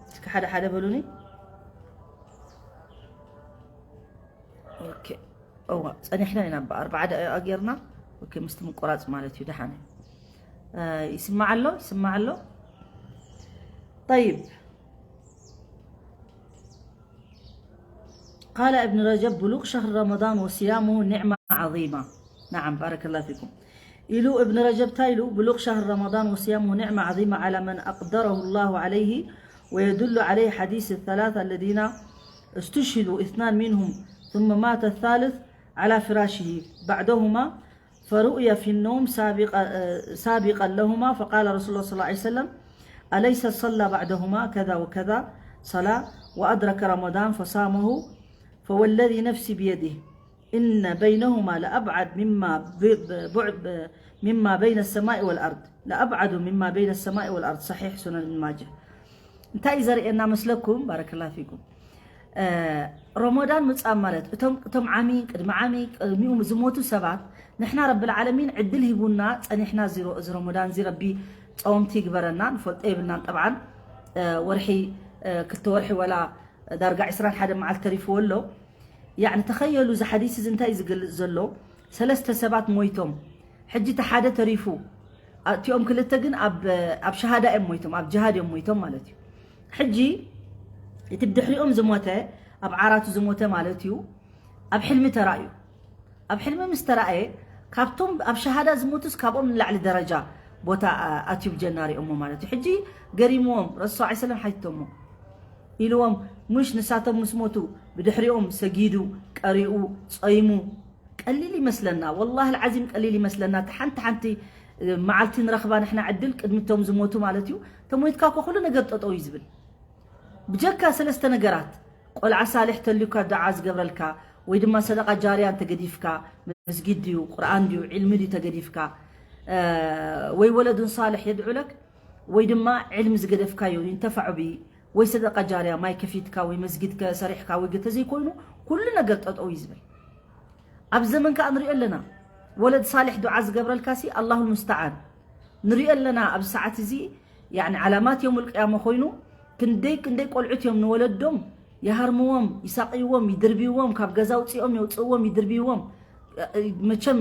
እስኪ ሓደ ሓደ በሉኒ። ኦኬ። እዋ ጸኒሕና ኢና ብኣርባዓ ደቂቃ ጌርና። ኦኬ፣ ምስቲ ምቁራጽ ማለት እዩ። ደሓን እዩ። እ፣ ይስማዕ ኣሎ፣ ይስማዕ ኣሎ። طيب. قال ابن رجب: بلوغ شهر رمضان وصيامه نعمة عظيمة. نعم، بارك الله فيكم. إلو ابن رجب تايلو: بلوغ شهر رمضان وصيامه نعمة عظيمة على من أقدره الله عليه، ويدل عليه حديث الثلاثة الذين استشهدوا اثنان منهم ثم مات الثالث على فراشه بعدهما، فرؤي في النوم سابق-، آه، سابقا لهما، فقال رسول الله صلى الله عليه وسلم: أليس صلى بعدهما كذا وكذا صلاة وأدرك رمضان فصامه؟ فوالذي نفسي بيده إن بينهما لأبعد مما ب-، ب-، بعد، ب-، مما بين السماء والأرض، لأبعد مما بين السماء والأرض. صحيح سنن ابن ماجه. እንታይ እዩ ዘርእየና መስለኩም? ባረከላ ፊኩም። እ፣ ረመዳን ምጻእ ማለት እቶም፣ እቶም ዓሚ፣ ቅድሚ ዓሚ፣ ቅድሚኡ ዝሞቱ ሰባት፣ ንሕና ረብል ዓለሚን ዕድል ሂቡና ጸኒሕና፣ እዚ ሮ-፣ እዚ ረመዳን እዚ ረቢ ጸወምቲ ይግበረና፣ ንፈልጦ የብልናን። ጠብዓን፣ እ፣ ወርሒ፣ እ፣ ክልተ ወርሒ ወላ ዳርጋ ዕስራን ሓደን መዓልቲ ተሪፍዎ ኣሎ። ያዕኒ ተኸየሉ፣ እዚ ሓዲስ እዚ እንታይ እዩ ዝገልጽ ዘሎ? ሰለስተ ሰባት ሞይቶም፣ ሕጂ እቲ ሓደ ተሪፉ። እቲኦም ክልተ ግን ኣብ፣ ኣብ ሸሃዳ እዮም ሞይቶም፣ ኣብ ጅሃድ እዮም ሞይቶም ማለት እዩ። ሕጂ እቲ ብድሕሪኦም ዝሞተ፣ ኣብ ዓራቱ ዝሞተ ማለት እዩ፣ ኣብ ሕልሚ ተራእዩ። ኣብ ሕልሚ ምስ ተራእየ፣ ካብቶም ኣብ ሸሃዳ ዝሞቱስ ካብኦም ንላዕሊ ደረጃ ቦታ፣ ኣ-፣ ኣትዩ ብጀና ሪኦሞ ማለት እዩ። ሕጂ ገሪምዎም፣ ረሱል ሰለላሁ ዐለይሂ ወሰለም ሓቲቶሞ። ኢልዎም፣ ሙሽ ንሳቶም ምስ ሞቱ ብድሕሪኦም ሰጊዱ፣ ቀሪኡ፣ ጸይሙ። ቀሊል ይመስለና፣ ወላሂ ኣልዓዚም ቀሊል ይመስለና። እቲ ሓንቲ ሓንቲ፣ እ፣ መዓልቲ ንረኽባ ንሕና ዕድል ቅድሚ እቶም ዝሞቱ ማለት እዩ። ተሞይትካ እኮ ኩሉ ነገር ጠጠው እዩ ዝብል። ብጀካ ሰለስተ ነገራት፣ ቆልዓ ሳልሕ ተልዩካ ዱዓ ዝገብረልካ፣ ወይ ድማ ሰደቃ ጃርያ እንተገዲፍካ፣ መስጊድ ድዩ፣ ቁርኣን ድዩ፣ ዒልሚ ድዩ ተገዲፍካ፣ እ፣ ወይ ወለዱን ሳልሕ የድዑ ለክ፣ ወይ ድማ ዕልሚ ዝገደፍካዮ ይንተፋዑ ብይ፣ ወይ ሰደቃ ጃርያ ማይ ከፊትካ፣ ወይ መስጊድ ከ-፣ ሰሪሕካ፣ ወይ ገ-፣ ተዘይኮይኑ ኩሉ ነገር ጠጠው እዩ ዝብል። ኣብ ዘመን ከኣ ንሪኦ ኣለና። ወለድ ሳልሕ ዱዓ ዝገብረልካ ሲ ኣላሁ ልሙስተዓን። ንሪኦ ኣለና ኣብዚ ሰዓት እዚ፣ ያዕኒ ዓላማት የውሙል ቅያማ ኮይኑ፣ ክንደይ ክንደይ ቆልዑት እዮም ንወለዶም ይሃርምዎም፣ ይሳቕይዎም፣ ይድርብይዎም፣ ካብ ገዛ ኣውፅኦም የውፅእዎም፣ ይድርብይዎም። መቸም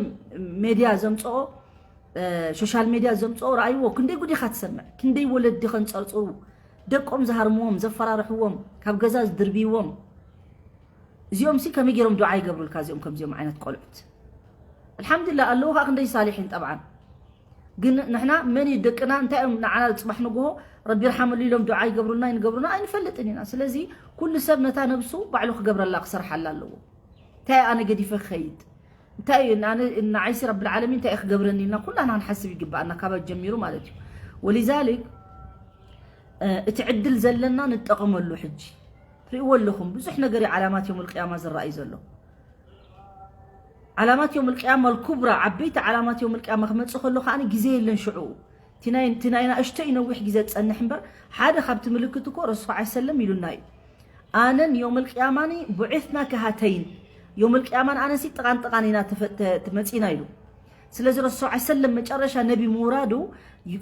ሜድያ ዘምፅኦ፣ እ፣ ሶሻል ሜድያ ዘምፅኦ ረኣይዎ፣ ክንደይ ጉድ ኢኻ ትሰምዕ፣ ክንደይ ወለዲ ከንፀርፅሩ፣ ደቆም ዝሃርምዎም፣ ዘፈራርሕዎም፣ ካብ ገዛ ዝድርብይዎም። እዚኦም ሲ ከመይ ገይሮም ዱዓ ይገብሩልካ እዚኦም ከምዚኦም ዓይነት ቆልዑት? ኣልሓምዱሊላህ ኣለዉ ከዓ ክንደይ ሳሊሒን ጠብዓን። ግን ንሕና መን እዩ ደቅና እንታይ እዮም ንዓና ፅባሕ ንግሆ ረቢ ይርሓመሉ ኢሎም ዱዓ ይገብሩልና ይንገብሩና ኣይንፈልጥን ኢና። ስለዚ ኩሉ ሰብ ነታ ነብሱ ባዕሉ ክገብረላ ክሰርሓላ ኣለዎ። እንታይ ኣነ ገዲፈ ክኸይድ? እንታይ እዩ ንኣነ ንዓይሲ ረብል ዓለሚን እንታይ እዩ ክገብረኒ ኢልና ኩላና ክንሓስብ ይግባኣና ካብ ጀሚሩ ማለት እዩ። ወሊዛሊክ እ፣ እቲ ዕድል ዘለና ንጠቐመሉ። ሕጂ ትሪእዎ ኣለኹም ብዙሕ ነገር እዩ ዓላማት የውሙል ቅያማ ዝረኣይ ዘሎ። ዓላማት የውሙል ቅያማ ኣልኩብራ፣ ዓበይቲ ዓላማት የውሙል ቅያማ ክመጽእ ከሎ ከኣ ግዜ የለን ሽዑ። እቲ ናይ፣ እቲ ናይ ናእሽተይ ነዊሕ ግዜ ዝጸንሕ እምበር ሓደ ካብቲ ምልክት እኮ ረሱል ሰለላሁ ዐለይሂ ወሰለም ኢሉና እዩ። ኣነን የውሙል ቅያማኒ ቡዒስና ከሃተይን። የውሙል ቅያማን ኣነሲ ጥቓን ጥቓን ኢና ተፈ-፣ ተ-፣ ተመጺና ኢሉ። ስለዚ ረሱል ሰለላሁ ዐለይሂ ወሰለም መጨረሻ ነቢ ምውራዱ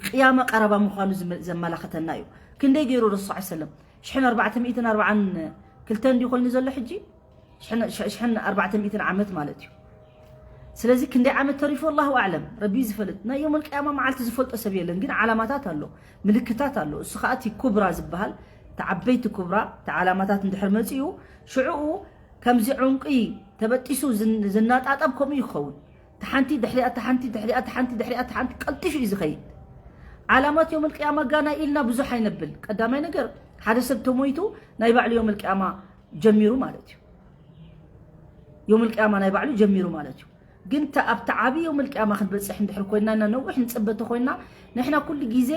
ቅያማ ቀረባ ምዃኑ ዝመ-፣ ዘመላኽተና እዩ። ክንደይ ገይሩ ረሱል ሰለላሁ ዐለይሂ ወሰለም? ሽሕን ኣርባዕተ ሚእትን ኣርባዓን ክልተን እንዲዩ ኮይኑ ዘሎ ሕጂ? ሽሕን፣ ሽ-፣ ሽሕን ኣርባዕተ ሚእትን ዓመት ማለት እዩ። ስለዚ ክንደይ ዓመት ተሪፉ ኣላሁ ኣዕለም፣ ረቢ እዩ ዝፈልጥ። ናይ የውመል ቅያማ መዓልቲ ዝፈልጦ ሰብ የለን፣ ግን ዓላማታት ኣሎ፣ ምልክታት ኣሎ። እሱ ኸኣ እቲ ኩብራ ዝበሃል፣ እቲ ዓበይቲ ኩብራ፣ እቲ ዓላማታት እንድሕር መጺኡ፣ ሽዑኡ ከምዚ ዑንቂ ተበጢሱ ዝን-፣ ዝናጣጠብ ከምኡ ይኸውን። እታ ሓንቲ ድሕሪኣ፣ እታ ሓንቲ ድሕሪኣ፣ እታ ሓንቲ ድሕሪኣ፣ እታ ሓንቲ ቀልጢፉ እዩ ዝኸይድ። ዓላማት የውመል ቅያማ ጋና ኢልና ብዙሕ ኣይነብል። ቀዳማይ ነገር ሓደ ሰብ ተሞይቱ ናይ ባዕሉ የውመል ቅያማ ጀሚሩ ማለት እዩ። የውመል ቅያማ ናይ ባዕሉ ጀሚሩ ማለት እዩ። ግን ኣብቲ ዓብዪ የውመል ቅያማ ክንበፅሕ እንድሕር ኮይና እና ነዊሕ ንፅበ ተኮይና ንሕና ኩሉ ግዜ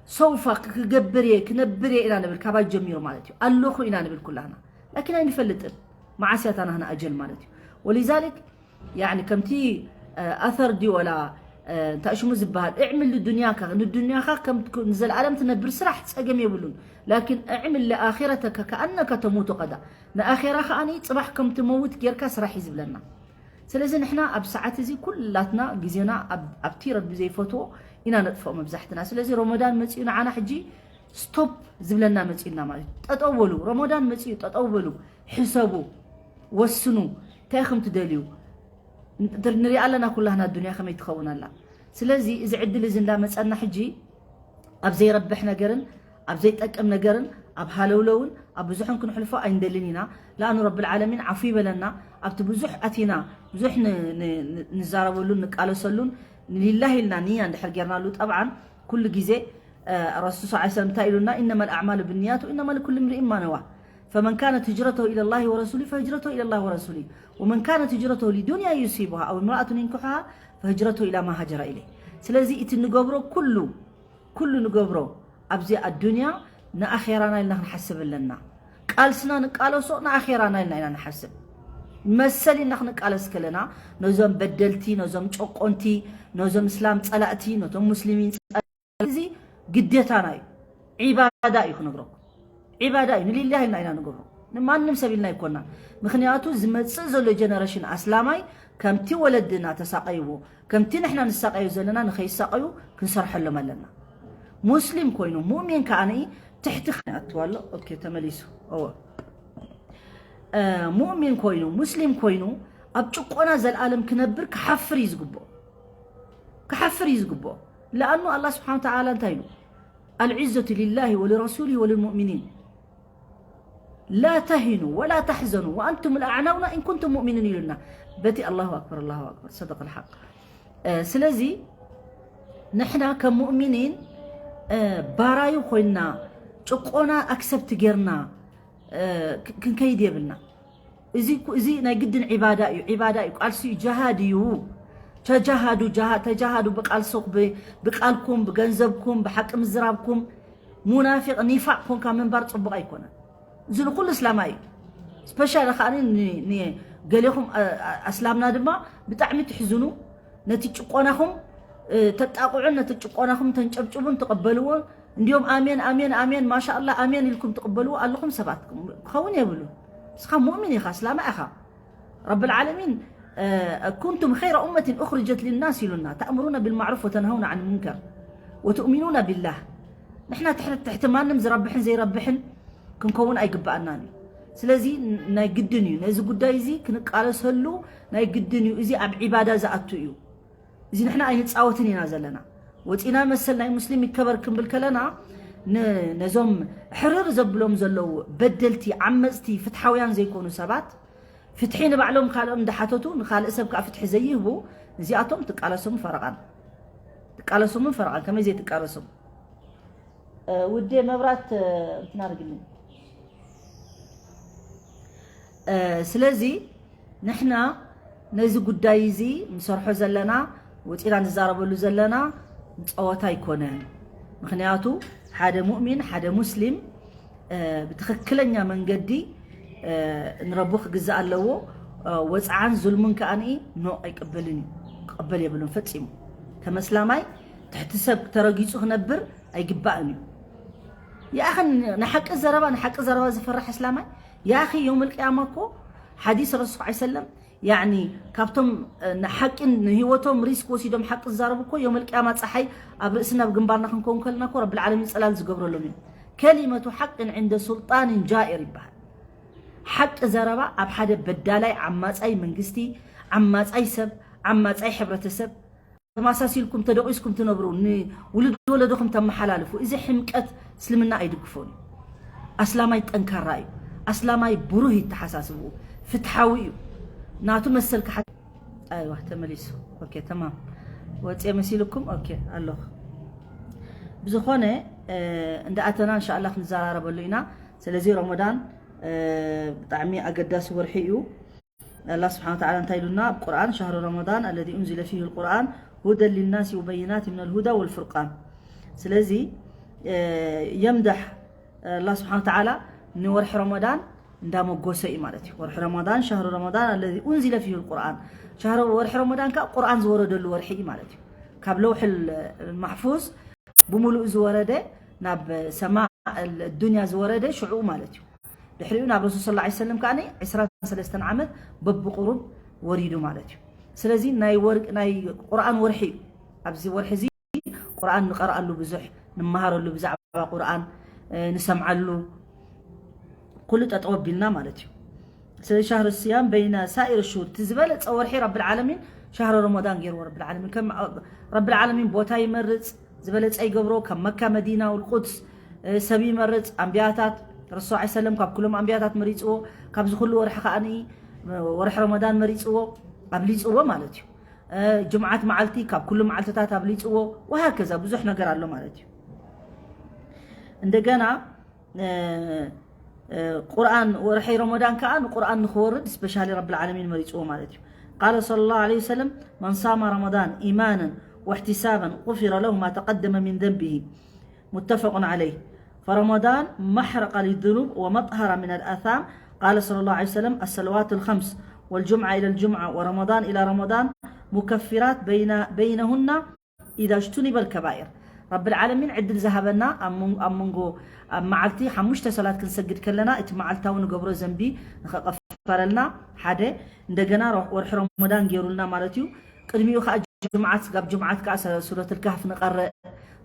ሰውፋ ክገብር እየ ክነብር እየ ኢና ንብል። ካባይ ጀሚሩ ማለት እዩ። ኣለኹ ኢና ንብል ኩላህና። ላኪን ኣይንፈልጥን መዓስ እያ እታ ናህና ኣጀል ማለት እዩ። ወሊዛሊክ ከምቲ ኣሰር ድዩ ወላ እንታይ ሽሙ ዝበሃል እዕምል ንዱንያካ ንዱንያካ ንዘለኣለም ትነብር ስራሕ ጸገም የብሉን። ላኪን እዕምል ለኣኺረተካ ከኣነካ ተሙቱ ቀዳ ንኣኼራ ከኣኒ ጽባሕ ከም ትመውት ጌርካ ስራሕ እዩ ዝብለና። ስለዚ ንሕና ኣብ ሰዓት እዚ ኩላትና ግዜና ኣብቲ ረቢ ዘይፈትዎ ኢና ነጥፍኦ መብዛሕትና። ስለዚ ረመዳን መጺኡ ንዓና ሕጂ ስቶፕ ዝብለና መጺኡና ማለት እዩ። ጠጠው በሉ፣ ረመዳን መጺኡ፣ ጠጠው በሉ፣ ሕሰቡ፣ ወስኑ፣ እንታይ ኢኹም ትደልዩ? ንሪኣ ኣለና ኩላህና ኣዱንያ ከመይ ትኸውን ኣላ። ስለዚ እዚ ዕድል እዚ እንዳመጸና ሕጂ ኣብ ዘይረብሕ ነገርን ኣብ ዘይጠቅም ነገርን ኣብ ሃለውለውን ኣብ ብዙሕን ክንሕልፎ ኣይንደልን ኢና። ለኣኑ ረብል ዓለሚን ዓፉ ይበለና። ኣብቲ ብዙሕ ኣቲና ብዙሕ ንዛረበሉን ንቃለሰሉን ሊላሂ ኢልና ንያ እንድሕር ጌርናሉ ጠብዓን ኩሉ ግዜ ረሱል ስ ሰለም እንታይ ኢሉና? ኢነማ ልኣዕማሉ ብንያት ወኢነማ ልኩል ምርኢን ማነዋ። ፈመን ካነት ህጅረተሁ ኢለላሂ ወረሱሊ ፈህጅረተሁ ኢለላሂ ወረሱሊ ወመን ካነት ህጅረተሁ ሊዱንያ ዩሲቡሃ ኣው እምራኣቱን ይንክሑሃ ፈህጅረተሁ ኢላ ማ ሃጀረ ኢለይ። ስለዚ እቲ ንገብሮ ኩሉ ኩሉ ንገብሮ ኣብዚ ኣዱንያ ንኣኼራና ኢልና ክንሓስብ ኣለና። ቃልስና ንቃለሶ ንኣኼራና ኢልና ኢና ንሓስብ። መሰል ኢልና ክንቃለስ ከለና ነዞም በደልቲ፣ ነዞም ጨቆንቲ፣ ነዞም እስላም ጸላእቲ፣ ነቶም ሙስሊሚን ጸላእቲ እዚ ግዴታና እዩ። ዒባዳ እዩ ክነግረኩም። ዒባዳ እዩ ንሊላሂ ኢልና ኢና ንገብሮ። ንማንም ሰብ ኢልና ኣይኮናን። ምክንያቱ ዝመጽእ ዘሎ ጀነሬሽን ኣስላማይ ከምቲ ወለድና ተሳቀይዎ ከምቲ ንሕና ንሳቀዮ ዘለና ንኸይሳቀዩ ክንሰርሐሎም ኣለና። ሙስሊም ኮይኑ ሙእሚን ከኣ ትሕቲ ክነኣትዋ ኣሎ። ኦኬ ተመሊሱ። እወ ሙእሚን ኮይኑ ሙስሊም ኮይኑ ኣብ ጭቆና ዘልኣለም ክነብር ክሓፍር እዩ ዝግብኦ። ክሓፍር እዩ ዝግብኦ። ለኣኑ ኣላ ስብሓን ተዓላ እንታይ ኢሉ? ኣልዕዘቱ ሊላሂ ወሊረሱሊ ወልልሙእሚኒን ላ ተሂኑ ወላ ተሕዘኑ ወኣንቱም ልኣዕላውና ኢን ኩንቱም ሙእሚኒን ኢሉና። በቲ ኣላሁ ኣክበር ኣላሁ ኣክበር ሰደቅ ልሓቅ። ስለዚ ንሕና ከም ሙእሚኒን ባራዩ ኮይንና ጭቆና ኣክሰፕት ጌርና ክንከይድ የብልና። እዚ ናይ ግድን ዒባዳ እዩ። ዒባዳ እዩ፣ ቃልሲ እዩ፣ ጀሃድ እዩ። ተጃሃዱ ተጃሃዱ ብቃልስኹም ብቃልኩም ብገንዘብኩም ብሓቂ ምዝራብኩም ሙናፊቕ ኒፋቕ ኮንካ ምንባር ጽቡቕ ኣይኮነን። እዚ ንኩሉ እስላማይ እዩ። ስፔሻሊ ከዓ ገሌኹም ኣስላምና ድማ ብጣዕሚ ትሕዝኑ። ነቲ ጭቆናኹም ተጣቕዑን ነቲ ጭቆናኹም ተንጨብጭቡን ትቕበልዎ። እንዲዮም ኣሜን ኣሜን ኣሜን ማሻኣላ ኣሜን ኢልኩም ትቕበልዎ ኣለኹም ሰባት ክኸውን የብሉ። እስኻ ሙእሚን ኢኻ እስላማ ኢኻ። ረብል ዓለሚን ኩንቱም ኸይረ ኡመትን ኡኽርጀት ሊናስ ኢሉና ተእምሩና ብልማዕሩፍ ወተንሃውና ዓን ሙንከር ወትእሚኑና ቢላህ። ንሕና ትሕቲ ትሕቲ ማንም ዝረብሕን ዘይረብሕን ክንከውን ኣይግባኣናን እዩ። ስለዚ ናይ ግድን እዩ ነዚ ጉዳይ እዚ ክንቃለሰሉ ናይ ግድን እዩ። እዚ ኣብ ዒባዳ ዝኣቱ እዩ። እዚ ንሕና ኣይንፃወትን ኢና ዘለና። ወፂና መሰል ናይ ሙስሊም ይከበር ክንብል ከለና ነዞም ሕርር ዘብሎም ዘለዉ በደልቲ ዓመፅቲ ፍትሓውያን ዘይኮኑ ሰባት ፍትሒ ንባዕሎም ካልኦም እንዳሓተቱ ንካልእ ሰብ ከዓ ፍትሒ ዘይህቡ እዚኣቶም ትቃለሶምን ፈረቓን ትቃለሶምን ፈረቓን ከመይ ዘይትቃለሶም ውዴ መብራት እንትን ኣድርግልኝ። ስለዚ ንሕና ነዚ ጉዳይ እዚ ንሰርሖ ዘለና ወፂና ንዛረበሉ ዘለና ፀወታ ኣይኮነን። ምክንያቱ ሓደ ሙእሚን ሓደ ሙስሊም ብትክክለኛ መንገዲ ንረቡ ክግዛእ ኣለዎ። ወፅዓን ዙልሙን ከኣ ኖ ኣይቅበልን እዩ፣ ክቅበል የብሉን ፈፂሙ። ከም ኣስላማይ ትሕቲ ሰብ ተረጊፁ ክነብር ኣይግባእን እዩ። ያእኸ ንሓቂ ዘረባ ንሓቂ ዘረባ ዝፈርሕ ኣስላማይ ያእኸ የውመል ቅያማ እኮ ሓዲስ ረሱል ሰለም ያኒ ካብቶም ንሓቂን ንህይወቶም ሪስክ ወሲዶም ሓቂ ዝዛረቡ እኮ የውመል ቅያማ ፀሓይ ኣብ ርእስና ኣብ ግንባርና ክንከውን ከለና እኮ ረብል ዓለሚን ፅላል ዝገብረሎም እዩ። ከሊመቱ ሓቅን ዕንደ ሱልጣንን ጃኢር ይበሃል። ሓቂ ዘረባ ኣብ ሓደ በዳላይ ዓማፃይ መንግስቲ ዓማፃይ ሰብ ዓማፃይ ሕብረተሰብ ተማሳሲልኩም ተደቂስኩም ትነብሩ ንውሉድ ወለዶኹም ተመሓላልፉ እዚ ሕምቀት እስልምና ኣይድግፎን እዩ። ኣስላማይ ጠንካራ እዩ። ኣስላማይ ብሩህ ይተሓሳስብኡ ፍትሓዊ እዩ። ናቱ መሰል ክሓ ኣይዋ ተመሊሱ። ኦኬ ተማም ወፅየ መሲልኩም። ኦኬ ኣለኹ። ብዝኾነ እንዳኣተና እንሻኣላ ክንዘራረበሉ ኢና። ስለዚ ረመዳን ብጣዕሚ ኣገዳሲ ወርሒ እዩ። ኣላ ስብሓን ወተዓላ እንታይ ኢሉና ኣብ ቁርኣን? ሻህሩ ረመዳን ኣለዚ ኡንዚለ ፊህ ልቁርኣን ሁደን ሊናሲ ወበይናት ምን ልሁዳ ወልፍርቃን። ስለዚ የምዳሕ ኣላ ስብሓን ወተዓላ ንወርሒ ረመዳን እንዳመጎሰ እዩ ማለት እዩ። ወርሒ ረመዳን ሻህሩ ረመዳን ኣለዚ ኡንዚለ ፊህ ልቁርኣን፣ ሻህሩ ወርሒ ረመዳን ከዓ ቁርኣን ዝወረደሉ ወርሒ እዩ ማለት እዩ። ካብ ለውሕል ማሕፉዝ ብምሉእ ዝወረደ ናብ ሰማእ ዱንያ ዝወረደ ሽዑ ማለት እዩ። ድሕሪኡ ናብ ረሱል ሰለላሁ ዐለይሂ ወሰለም ከዓ ዕስራን ሰለስተን ዓመት በብቁሩብ ወሪዱ ማለት እዩ። ስለዚ ናይ ወር ናይ ቁርኣን ወርሒ እዩ። ኣብዚ ወርሒ እዚ ቁርኣን ንቀርኣሉ ብዙሕ፣ ንመሃረሉ፣ ብዛዕባ ቁርኣን ንሰምዓሉ፣ ኩሉ ጠጠው ኣቢልና ማለት እዩ። ስለዚ ሻህር ስያም በይነ ሳኢር ሹር፣ እቲ ዝበለፀ ወርሒ ረብል ዓለሚን ሻህር ረመዳን ገይርዎ። ረብል ዓለሚን ከም ረብል ዓለሚን ቦታ ይመርፅ፣ ዝበለፀ ይገብሮ። ከም መካ፣ መዲና፣ ውልቁድስ ሰብ ይመርፅ። ኣንቢያታት ረሱል ሰለም ካብ ኩሎም ኣንቢያታት መሪፅዎ። ካብዚ ኩሉ ወርሒ ከዓ ወርሒ ረመዳን መሪፅዎ፣ ኣብሊፅዎ ማለት እዩ። ጅምዓት መዓልቲ ካብ ኩሉ መዓልትታት ኣብሊፅዎ። ወሃከዛ ብዙሕ ነገር ኣሎ ማለት እዩ። እንደገና ቁርኣን ወርሒ ረመዳን ከዓ ንቁርኣን ንክወርድ ስፔሻሊ ረብል ዓለሚን መሪፅዎ ማለት እዩ። ቃለ ሰለላሁ ዐለይሂ ወሰለም መን ሳመ ረመዳን ኢማናን ወሕቲሳባን غفر له ما تقدم من ذنبه متفق عليه فرمضان محرقة للذنوب ومطهرة من الآثام قال صلى الله عليه وسلم الصلوات الخمس والجمعة إلى الجمعة ورمضان إلى رمضان مكفرات بين بينهن إذا اجتنب الكبائر. ረብል ዓለሚን ዕድል ዝሃበና ኣብ መንጎ ኣብ መዓልቲ ሓሙሽተ ሰላት ክንሰግድ ከለና እቲ መዓልታዊ ንገብሮ ዘንቢ ንኸቐፈረልና ሓደ እንደገና ወርሒ ረመዳን ገይሩልና ማለት እዩ። ቅድሚኡ ከዓ ጅምዓት ስጋብ ጅምዓት ከዓ ሱረትል ካህፍ ንቀርእ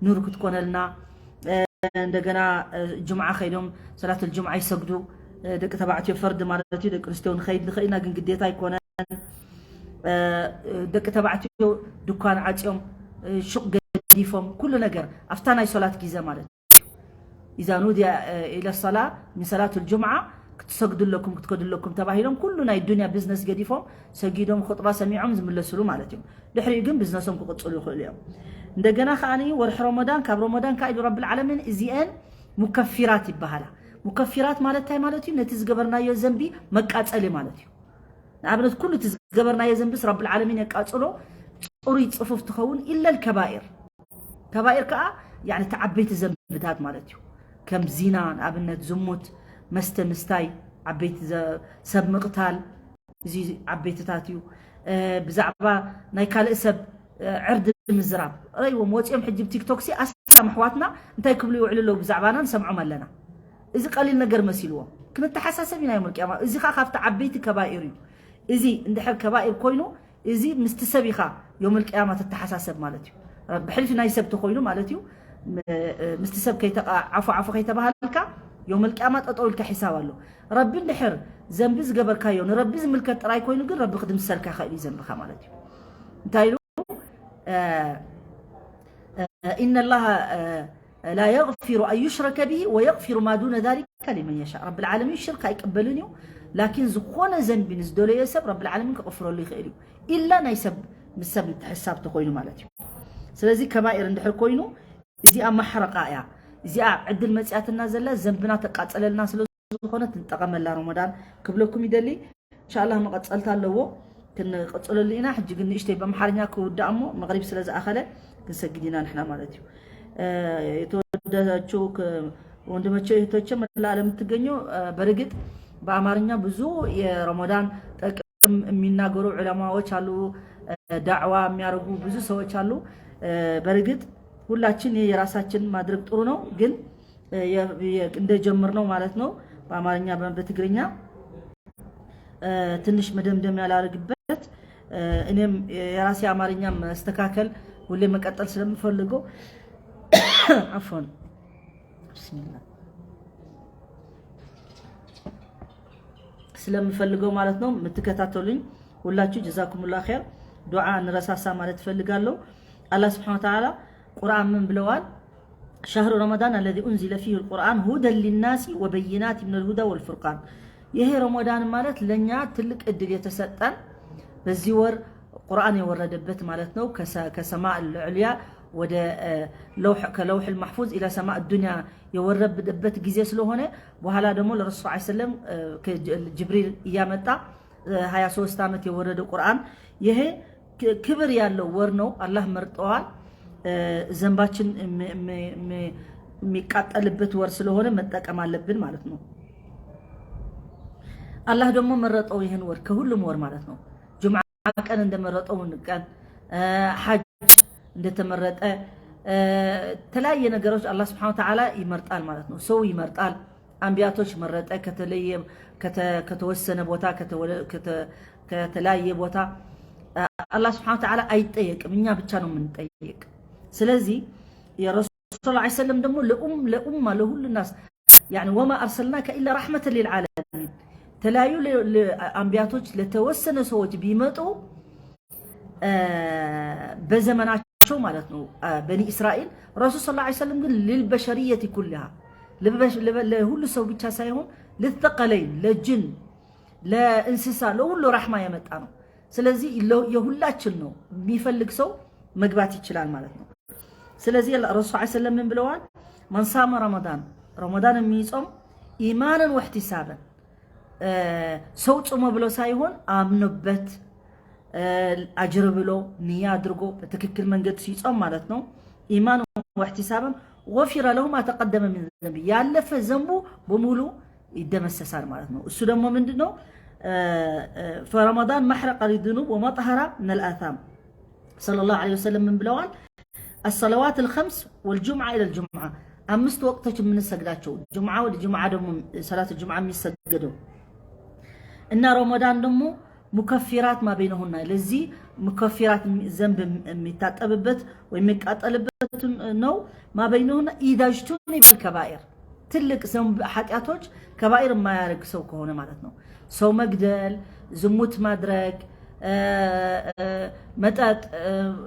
ኑር ክትኮነልና። እንደገና ጅምዓ ከይዶም ሰላትል ጅምዓ ይሰግዱ። ደቂ ተባዕትዮ ፈርድ ማለት እዩ። ደቂ ኣንስትዮ ንኸይድ ንኽእል ኢና፣ ግን ግዴታ ኣይኮነን። ደቂ ተባዕትዮ ድኳን ዓፅዮም ሹቅ ገዲፎም ኩሉ ነገር ኣብታ ናይ ሶላት ጊዘ ማለት እዩ። إذا نودي إلى الصلاة من صلاة الجمعة ክትሰግዱ ኣለኩም ክትከዱ ኣለኩም ተባሂሎም ኩሉ ናይ ዱንያ ቢዝነስ ገዲፎም ሰጊዶም ኹጥባ ሰሚዖም ዝምለስሉ ማለት እዮም። ድሕሪኡ ግን ቢዝነሶም ክቕፅሉ ይኽእሉ እዮም። እንደገና ከዓ ወርሒ ረመዳን ካብ ረመዳን ከዓ ኢሉ ረብል ዓለሚን እዚአን ሙከፊራት ይበሃላ። ሙከፊራት ማለት እንታይ ማለት እዩ? ነቲ ዝገበርናዮ ዘንቢ መቃፀሊ ማለት እዩ። ንኣብነት ኩሉ እቲ ዝገበርናዮ ዘንብስ ረብል ዓለሚን የቃፅሎ፣ ፅሩይ ፅፉፍ ትኸውን ኢለል ከባኢር። ከባኢር ከዓ ያኒ እቲ ዓበይቲ ዘንብታት ማለት እዩ። ከም ዚና ንኣብነት፣ ዝሙት፣ መስተ ምስታይ፣ ዓበይቲ ዘ- ሰብ ምቕታል፣ እዚ ዓበይትታት እዩ። ብዛዕባ ናይ ካልእ ሰብ ዕርዲ ምዝራብ ረይዎም ወፂኦም ሕጂ ብቲክቶክ ሲ ኣስላም ኣሕዋትና እንታይ ክብሉ ይውዕሉ ኣለዉ ብዛዕባና ንሰምዖም ኣለና። እዚ ቀሊል ነገር መሲልዎም ክንተሓሳሰብ ኢና ዮም ቅያማ። እዚ ከዓ ካብቲ ዓበይቲ ከባኢር እዩ። እዚ እንድሕር ከባኢር ኮይኑ እዚ ምስቲ ሰብ ኢኻ ዮም ቅያማ ትተሓሳሰብ ማለት እዩ። ብሕልፊ ናይ ሰብ ተኮይኑ ማለት እዩ። ምስቲ ሰብ ከይተቃ ዓፎ ዓፎ ከይተባሃልካ ዮም ቅያማ ጠጠው ኢልካ ሒሳብ ኣሎ። ረቢ እንድሕር ዘንቢ ዝገበርካዮ ንረቢ ዝምልከት ጥራይ ኮይኑ ግን ረቢ ክድምሰልካ ይኽእል እዩ ዘንብኻ ማለት እዩ። እንታይ ኢሉ? إن الله لا يغفر أن يشرك به ويغفر ما دون ذلك لمن يشاء. ረብል ዓለሚን ሽርክ ኣይቅበልን እዩ። ላኪን ዝኾነ ዘንቢ ንዝደለዮ ሰብ ረብል ዓለሚን ክቕፍረሉ ይኽእል እዩ። ኢላ ናይ ሰብ ምስ ሰብ ንትሕሳብ ተኮይኑ ማለት እዩ። ስለዚ ከባኢር እንድሕር ኮይኑ እዚኣ ማሕረቃ እያ። እዚኣ ዕድል መፅያትና ዘላ ዘንብና ተቃፀለልና ስለ ዝኾነ ትንጠቐመላ ረመዳን ክብለኩም ይደሊ። እንሻላ መቐፀልታ ኣለዎ ክንቐፅለሉ ኢና። ሕጂ ግን ንእሽተይ በምሓርኛ ክውዳእ እሞ መቕሪብ ስለ ዝኣኸለ ክንሰግድ ኢና ንሕና ማለት እዩ። የተወደዳችሁ ወንድሞቼ እህቶቼ መላ ዓለም የምትገኙ በርግጥ በአማርኛ ብዙ የረመዳን ጠቅም የሚናገሩ ዑለማዎች አሉ። ዳዕዋ የሚያደርጉ ብዙ ሰዎች አሉ። በርግጥ ሁላችን የራሳችን ማድረግ ጥሩ ነው ግን እንደጀመርነው ማለት ነው። በአማርኛ በትግርኛ ትንሽ መደምደም ያላረግበት እኔም የራሴ አማርኛ መስተካከል ሁሌ መቀጠል ስለምፈልገው አፎን ብስሚላ ስለምፈልገው ማለት ነው። የምትከታተሉኝ ሁላችሁ ጀዛኩሙላ ኸይር። ዱዓ እንረሳሳ ማለት እፈልጋለሁ። አላህ ስብሐነ ወተዓላ ቁርአን ምን ብለዋል? شهر رمضان الذي أنزل فيه القرآن هدى للناس وبينات من الهدى والفرقان። ይሄ ረመዳን ማለት ለኛ ትልቅ እድል የተሰጠን በዚህ ወር ቁርአን የወረደበት ማለት ነው። ከሰማእ ልዑልያ ወደ ለውሕ ከለውሕ ማሕፉዝ ኢላ ሰማእ ዱንያ የወረደበት ጊዜ ስለሆነ በኋላ ደግሞ ለረሱል ሰለላሁ ዐለይሂ ወሰለም ጅብሪል እያመጣ ሀያ ሶስት ዓመት የወረደ ቁርአን ይሄ ክብር ያለው ወር ነው። አላህ መርጠዋል። ዘንባችን የሚቃጠልበት ወር ስለሆነ መጠቀም አለብን ማለት ነው። አላህ ደግሞ መረጠው ይህን ወር ከሁሉም ወር ማለት ነው። ጁምዓ ቀን እንደመረጠው ቀን፣ ሐጅ እንደተመረጠ፣ የተለያየ ነገሮች አላህ ስብሐነ ወተዓላ ይመርጣል ማለት ነው። ሰው ይመርጣል። አንቢያቶች መረጠ ከተለየ ከተወሰነ ቦታ ከተለያየ ቦታ። አላህ ስብሐነ ወተዓላ አይጠየቅም፣ እኛ ብቻ ነው የምንጠየቅ። ስለዚህ የረሱል ሰለላሁ ዐለይሂ ወሰለም ደግሞ ለኡም ለኡማ ለሁሉ ናስ ያኒ ወማ አርሰልናከ ኢላ ረሕመተን ሊልዓለሚን። የተለያዩ አንቢያቶች ለተወሰነ ሰዎች ቢመጡ በዘመናቸው ማለት ነው በኒ እስራኤል። ረሱል ሰለላሁ ዐለይሂ ወሰለም ግን ሊልበሸርየቲ ኩሊሃ ለሁሉ ሰው ብቻ ሳይሆን ልተቀለይን ለጅን ለእንስሳ ለሁሉ ራሕማ የመጣ ነው። ስለዚህ የሁላችን ነው፣ የሚፈልግ ሰው መግባት ይችላል ማለት ነው። ስለዚህ ረሱል ሰለላሁ ዐለይሂ ወሰለም ምን ብለዋል? መን ሳመ ረመዳን፣ ረመዳን የሚጾም ኢማንን ወሕቲሳበን፣ ሰው ጽሞ ብሎ ሳይሆን አምኖበት አጅር ብሎ ንያ አድርጎ በትክክል መንገድ ሲጾም ማለት ነው። ኢማን ወሕቲሳብን غفر له ما تقدم من ذنبه፣ ያለፈ ዘንቡ በሙሉ ይደመሰሳል ማለት ነው። እሱ ደግሞ ምንድን ነው? فرمضان محرقة للذنوب ومطهرة من الآثام። ሰለላሁ ዐለይሂ ወሰለም ምን ብለዋል? الصلوات الخمس والجمعة إلى الجمعة፣ አምስት ወቅቶች የምንሰግዳቸው ጁምዓ ወደ ጁምዓ ደግሞ ሰላት ጁምዓ የሚሰገደው እና ረመዳን ደግሞ ሙከፊራት ማ በይነሁና፣ ለዚህ ሙከፊራት ዘንብ የሚታጠብበት ወይም የሚቃጠልበት ነው። ማ በይነሁና ኢዛ ጅቱኒበል ከባኢር፣ ትልቅ ዘንብ ኃጢአቶች ከባኢር የማያደርግ ሰው ከሆነ ማለት ነው። ሰው መግደል፣ ዝሙት ማድረግ፣ መጠጥ፣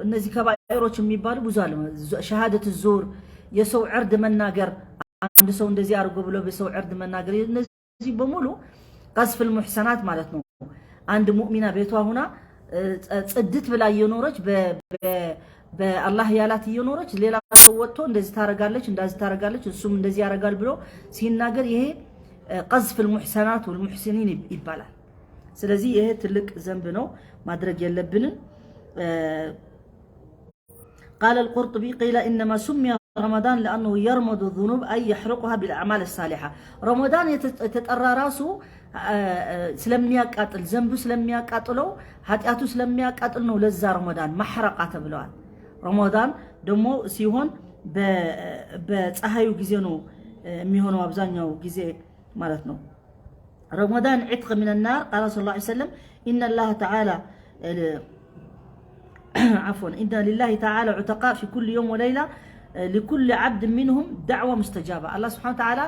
እነዚህ ከባኢሮች የሚባሉ ብዙ አለ። ሸሃደት ዙር፣ የሰው ዕርድ መናገር፣ አንድ ሰው እንደዚህ አድርጎ ብሎ በሰው ዕርድ መናገር፣ እነዚህ በሙሉ ቀዝፍል ሙሕሰናት ማለት ነው። አንድ ሙእሚና ቤቷ ሁና ጽድት ብላ እየኖረች በአላህ ያላት እየኖረች ሌላ ሰው ወጥቶ እንደዚህ ታረጋለች፣ እንደዚህ ታረጋለች፣ እሱም እንደዚህ ያረጋል ብሎ ሲናገር ይሄ ቀዝፍል ሙሕሰናት ወልሙሕሲኒን ይባላል። ስለዚህ ይሄ ትልቅ ዘንብ ነው፣ ማድረግ የለብንም። قال القرطبي قيل إنما سمي رمضان لأنه يرمض الذنوب أي يحرقها بالأعمال الصالحة። ረመዳን የተጠራ ራሱ ስለሚያቃጥል፣ ዘንቡ ስለሚያቃጥለው፣ ኃጢአቱ ስለሚያቃጥል ነው ለዛ ረመዳን ማሕረቃ ተብለዋል። ረመዳን ደግሞ ሲሆን በፀሐዩ ጊዜ ነው የሚሆነው አብዛኛው ጊዜ ማለት ነው። رمضان عتق من النار قال صلى الله عليه وسلم إن الله تعالى عفوا إن لله تعالى عتقاء في كل يوم وليلة لكل عبد منهم دعوة مستجابة። አላህ ስብሐነ ወተዓላ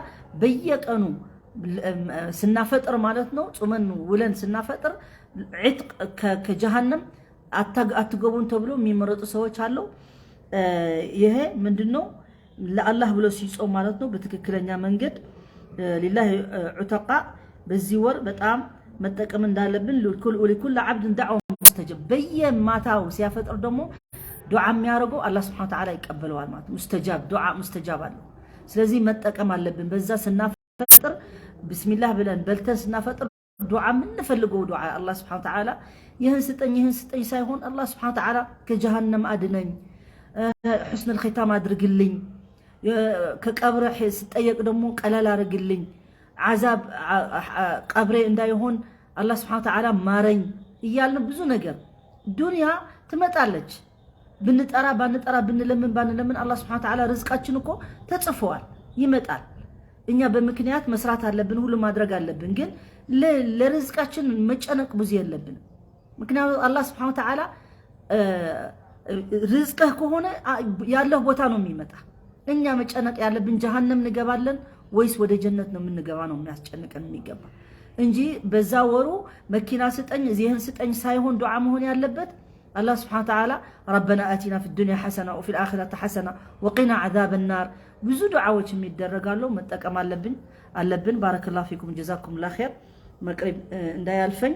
በየቀኑ ስናፈጥር ማለት ነው፣ ጾመን ውለን ስናፈጥር ዒትቅ ከጀሃነም አትገቡን ተብሎ የሚመረጡ ሰዎች አለው። ይሄ ምንድን ነው? ለአላህ ብሎ ሲጾም ማለት ነው። በትክክለኛ መንገድ ሊላሂ ዑተቃ በዚህ ወር በጣም መጠቀም እንዳለብን ولكل عبد دعوة مستجاب። በየማታው ሲያፈጥር ደግሞ ዱዓ የሚያደርገው አላህ ስብሐነ ወተዓላ ይቀበለዋል ማለት ነው። ሙስተጃብ ዱዓ ሙስተጃብ አለው። ስለዚህ መጠቀም አለብን። በዛ ስናፈጥር ቢስሚላህ ብለን በልተን ስናፈጥር ዱዓ የምንፈልገው ዱዓ አላህ ስብሐነ ወተዓላ ይህን ስጠኝ ይህን ስጠኝ ሳይሆን አላህ ስብሐነ ወተዓላ ከጀሃነም አድነኝ፣ ሑስነል ኺታም አድርግልኝ፣ ከቀብር ስጠየቅ ደግሞ ቀለል አድርግልኝ፣ ዓዛብ ቀብሬ እንዳይሆን አላህ ስብሐነ ወተዓላ ማረኝ እያልን ብዙ ነገር። ዱንያ ትመጣለች። ብንጠራ ባንጠራ ብንለምን ባንለምን አላህ ስብሐነ ወተዓላ ርዝቃችን እኮ ተጽፈዋል፣ ይመጣል። እኛ በምክንያት መስራት አለብን፣ ሁሉ ማድረግ አለብን። ግን ለርዝቃችን መጨነቅ ብዙ የለብንም። ምክንያቱም አላህ ስብሐነ ወተዓላ ርዝቅህ ከሆነ ያለህ ቦታ ነው የሚመጣ። እኛ መጨነቅ ያለብን ጀሃነም እንገባለን ወይስ ወደ ጀነት ነው የምንገባ ነው የሚያስጨንቀን የሚገባ እንጂ በዛ ወሩ መኪና ስጠኝ እዚህን ስጠኝ ሳይሆን ዱዓ መሆን ያለበት አላህ ስብሐነ ወተዓላ ربنا آتنا في الدنيا حسنة وفي الآخرة حسنة وقنا عذاب النار። ብዙ ዱዓዎች የሚደረጋሉ፣ መጠቀም አለብን አለብን። ባረከላሁ ፊኩም ጀዛኩሙላህ ኸይር። መቅሪብ እንዳያልፈኝ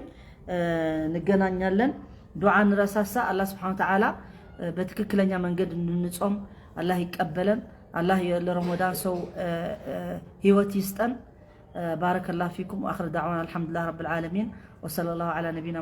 እንገናኛለን። ዱዓ እንረሳሳ። አላህ ስብሐነ ወተዓላ በትክክለኛ መንገድ እንጾም። አላህ ይቀበለን። አላህ ለረመዳን ሰው ህይወት ይስጠን። ባረከላሁ ፊኩም። ወአኽር ዳዕዋና አልሐምዱሊላህ ረብል ዓለሚን። ወሰለላሁ ዐላ ነቢና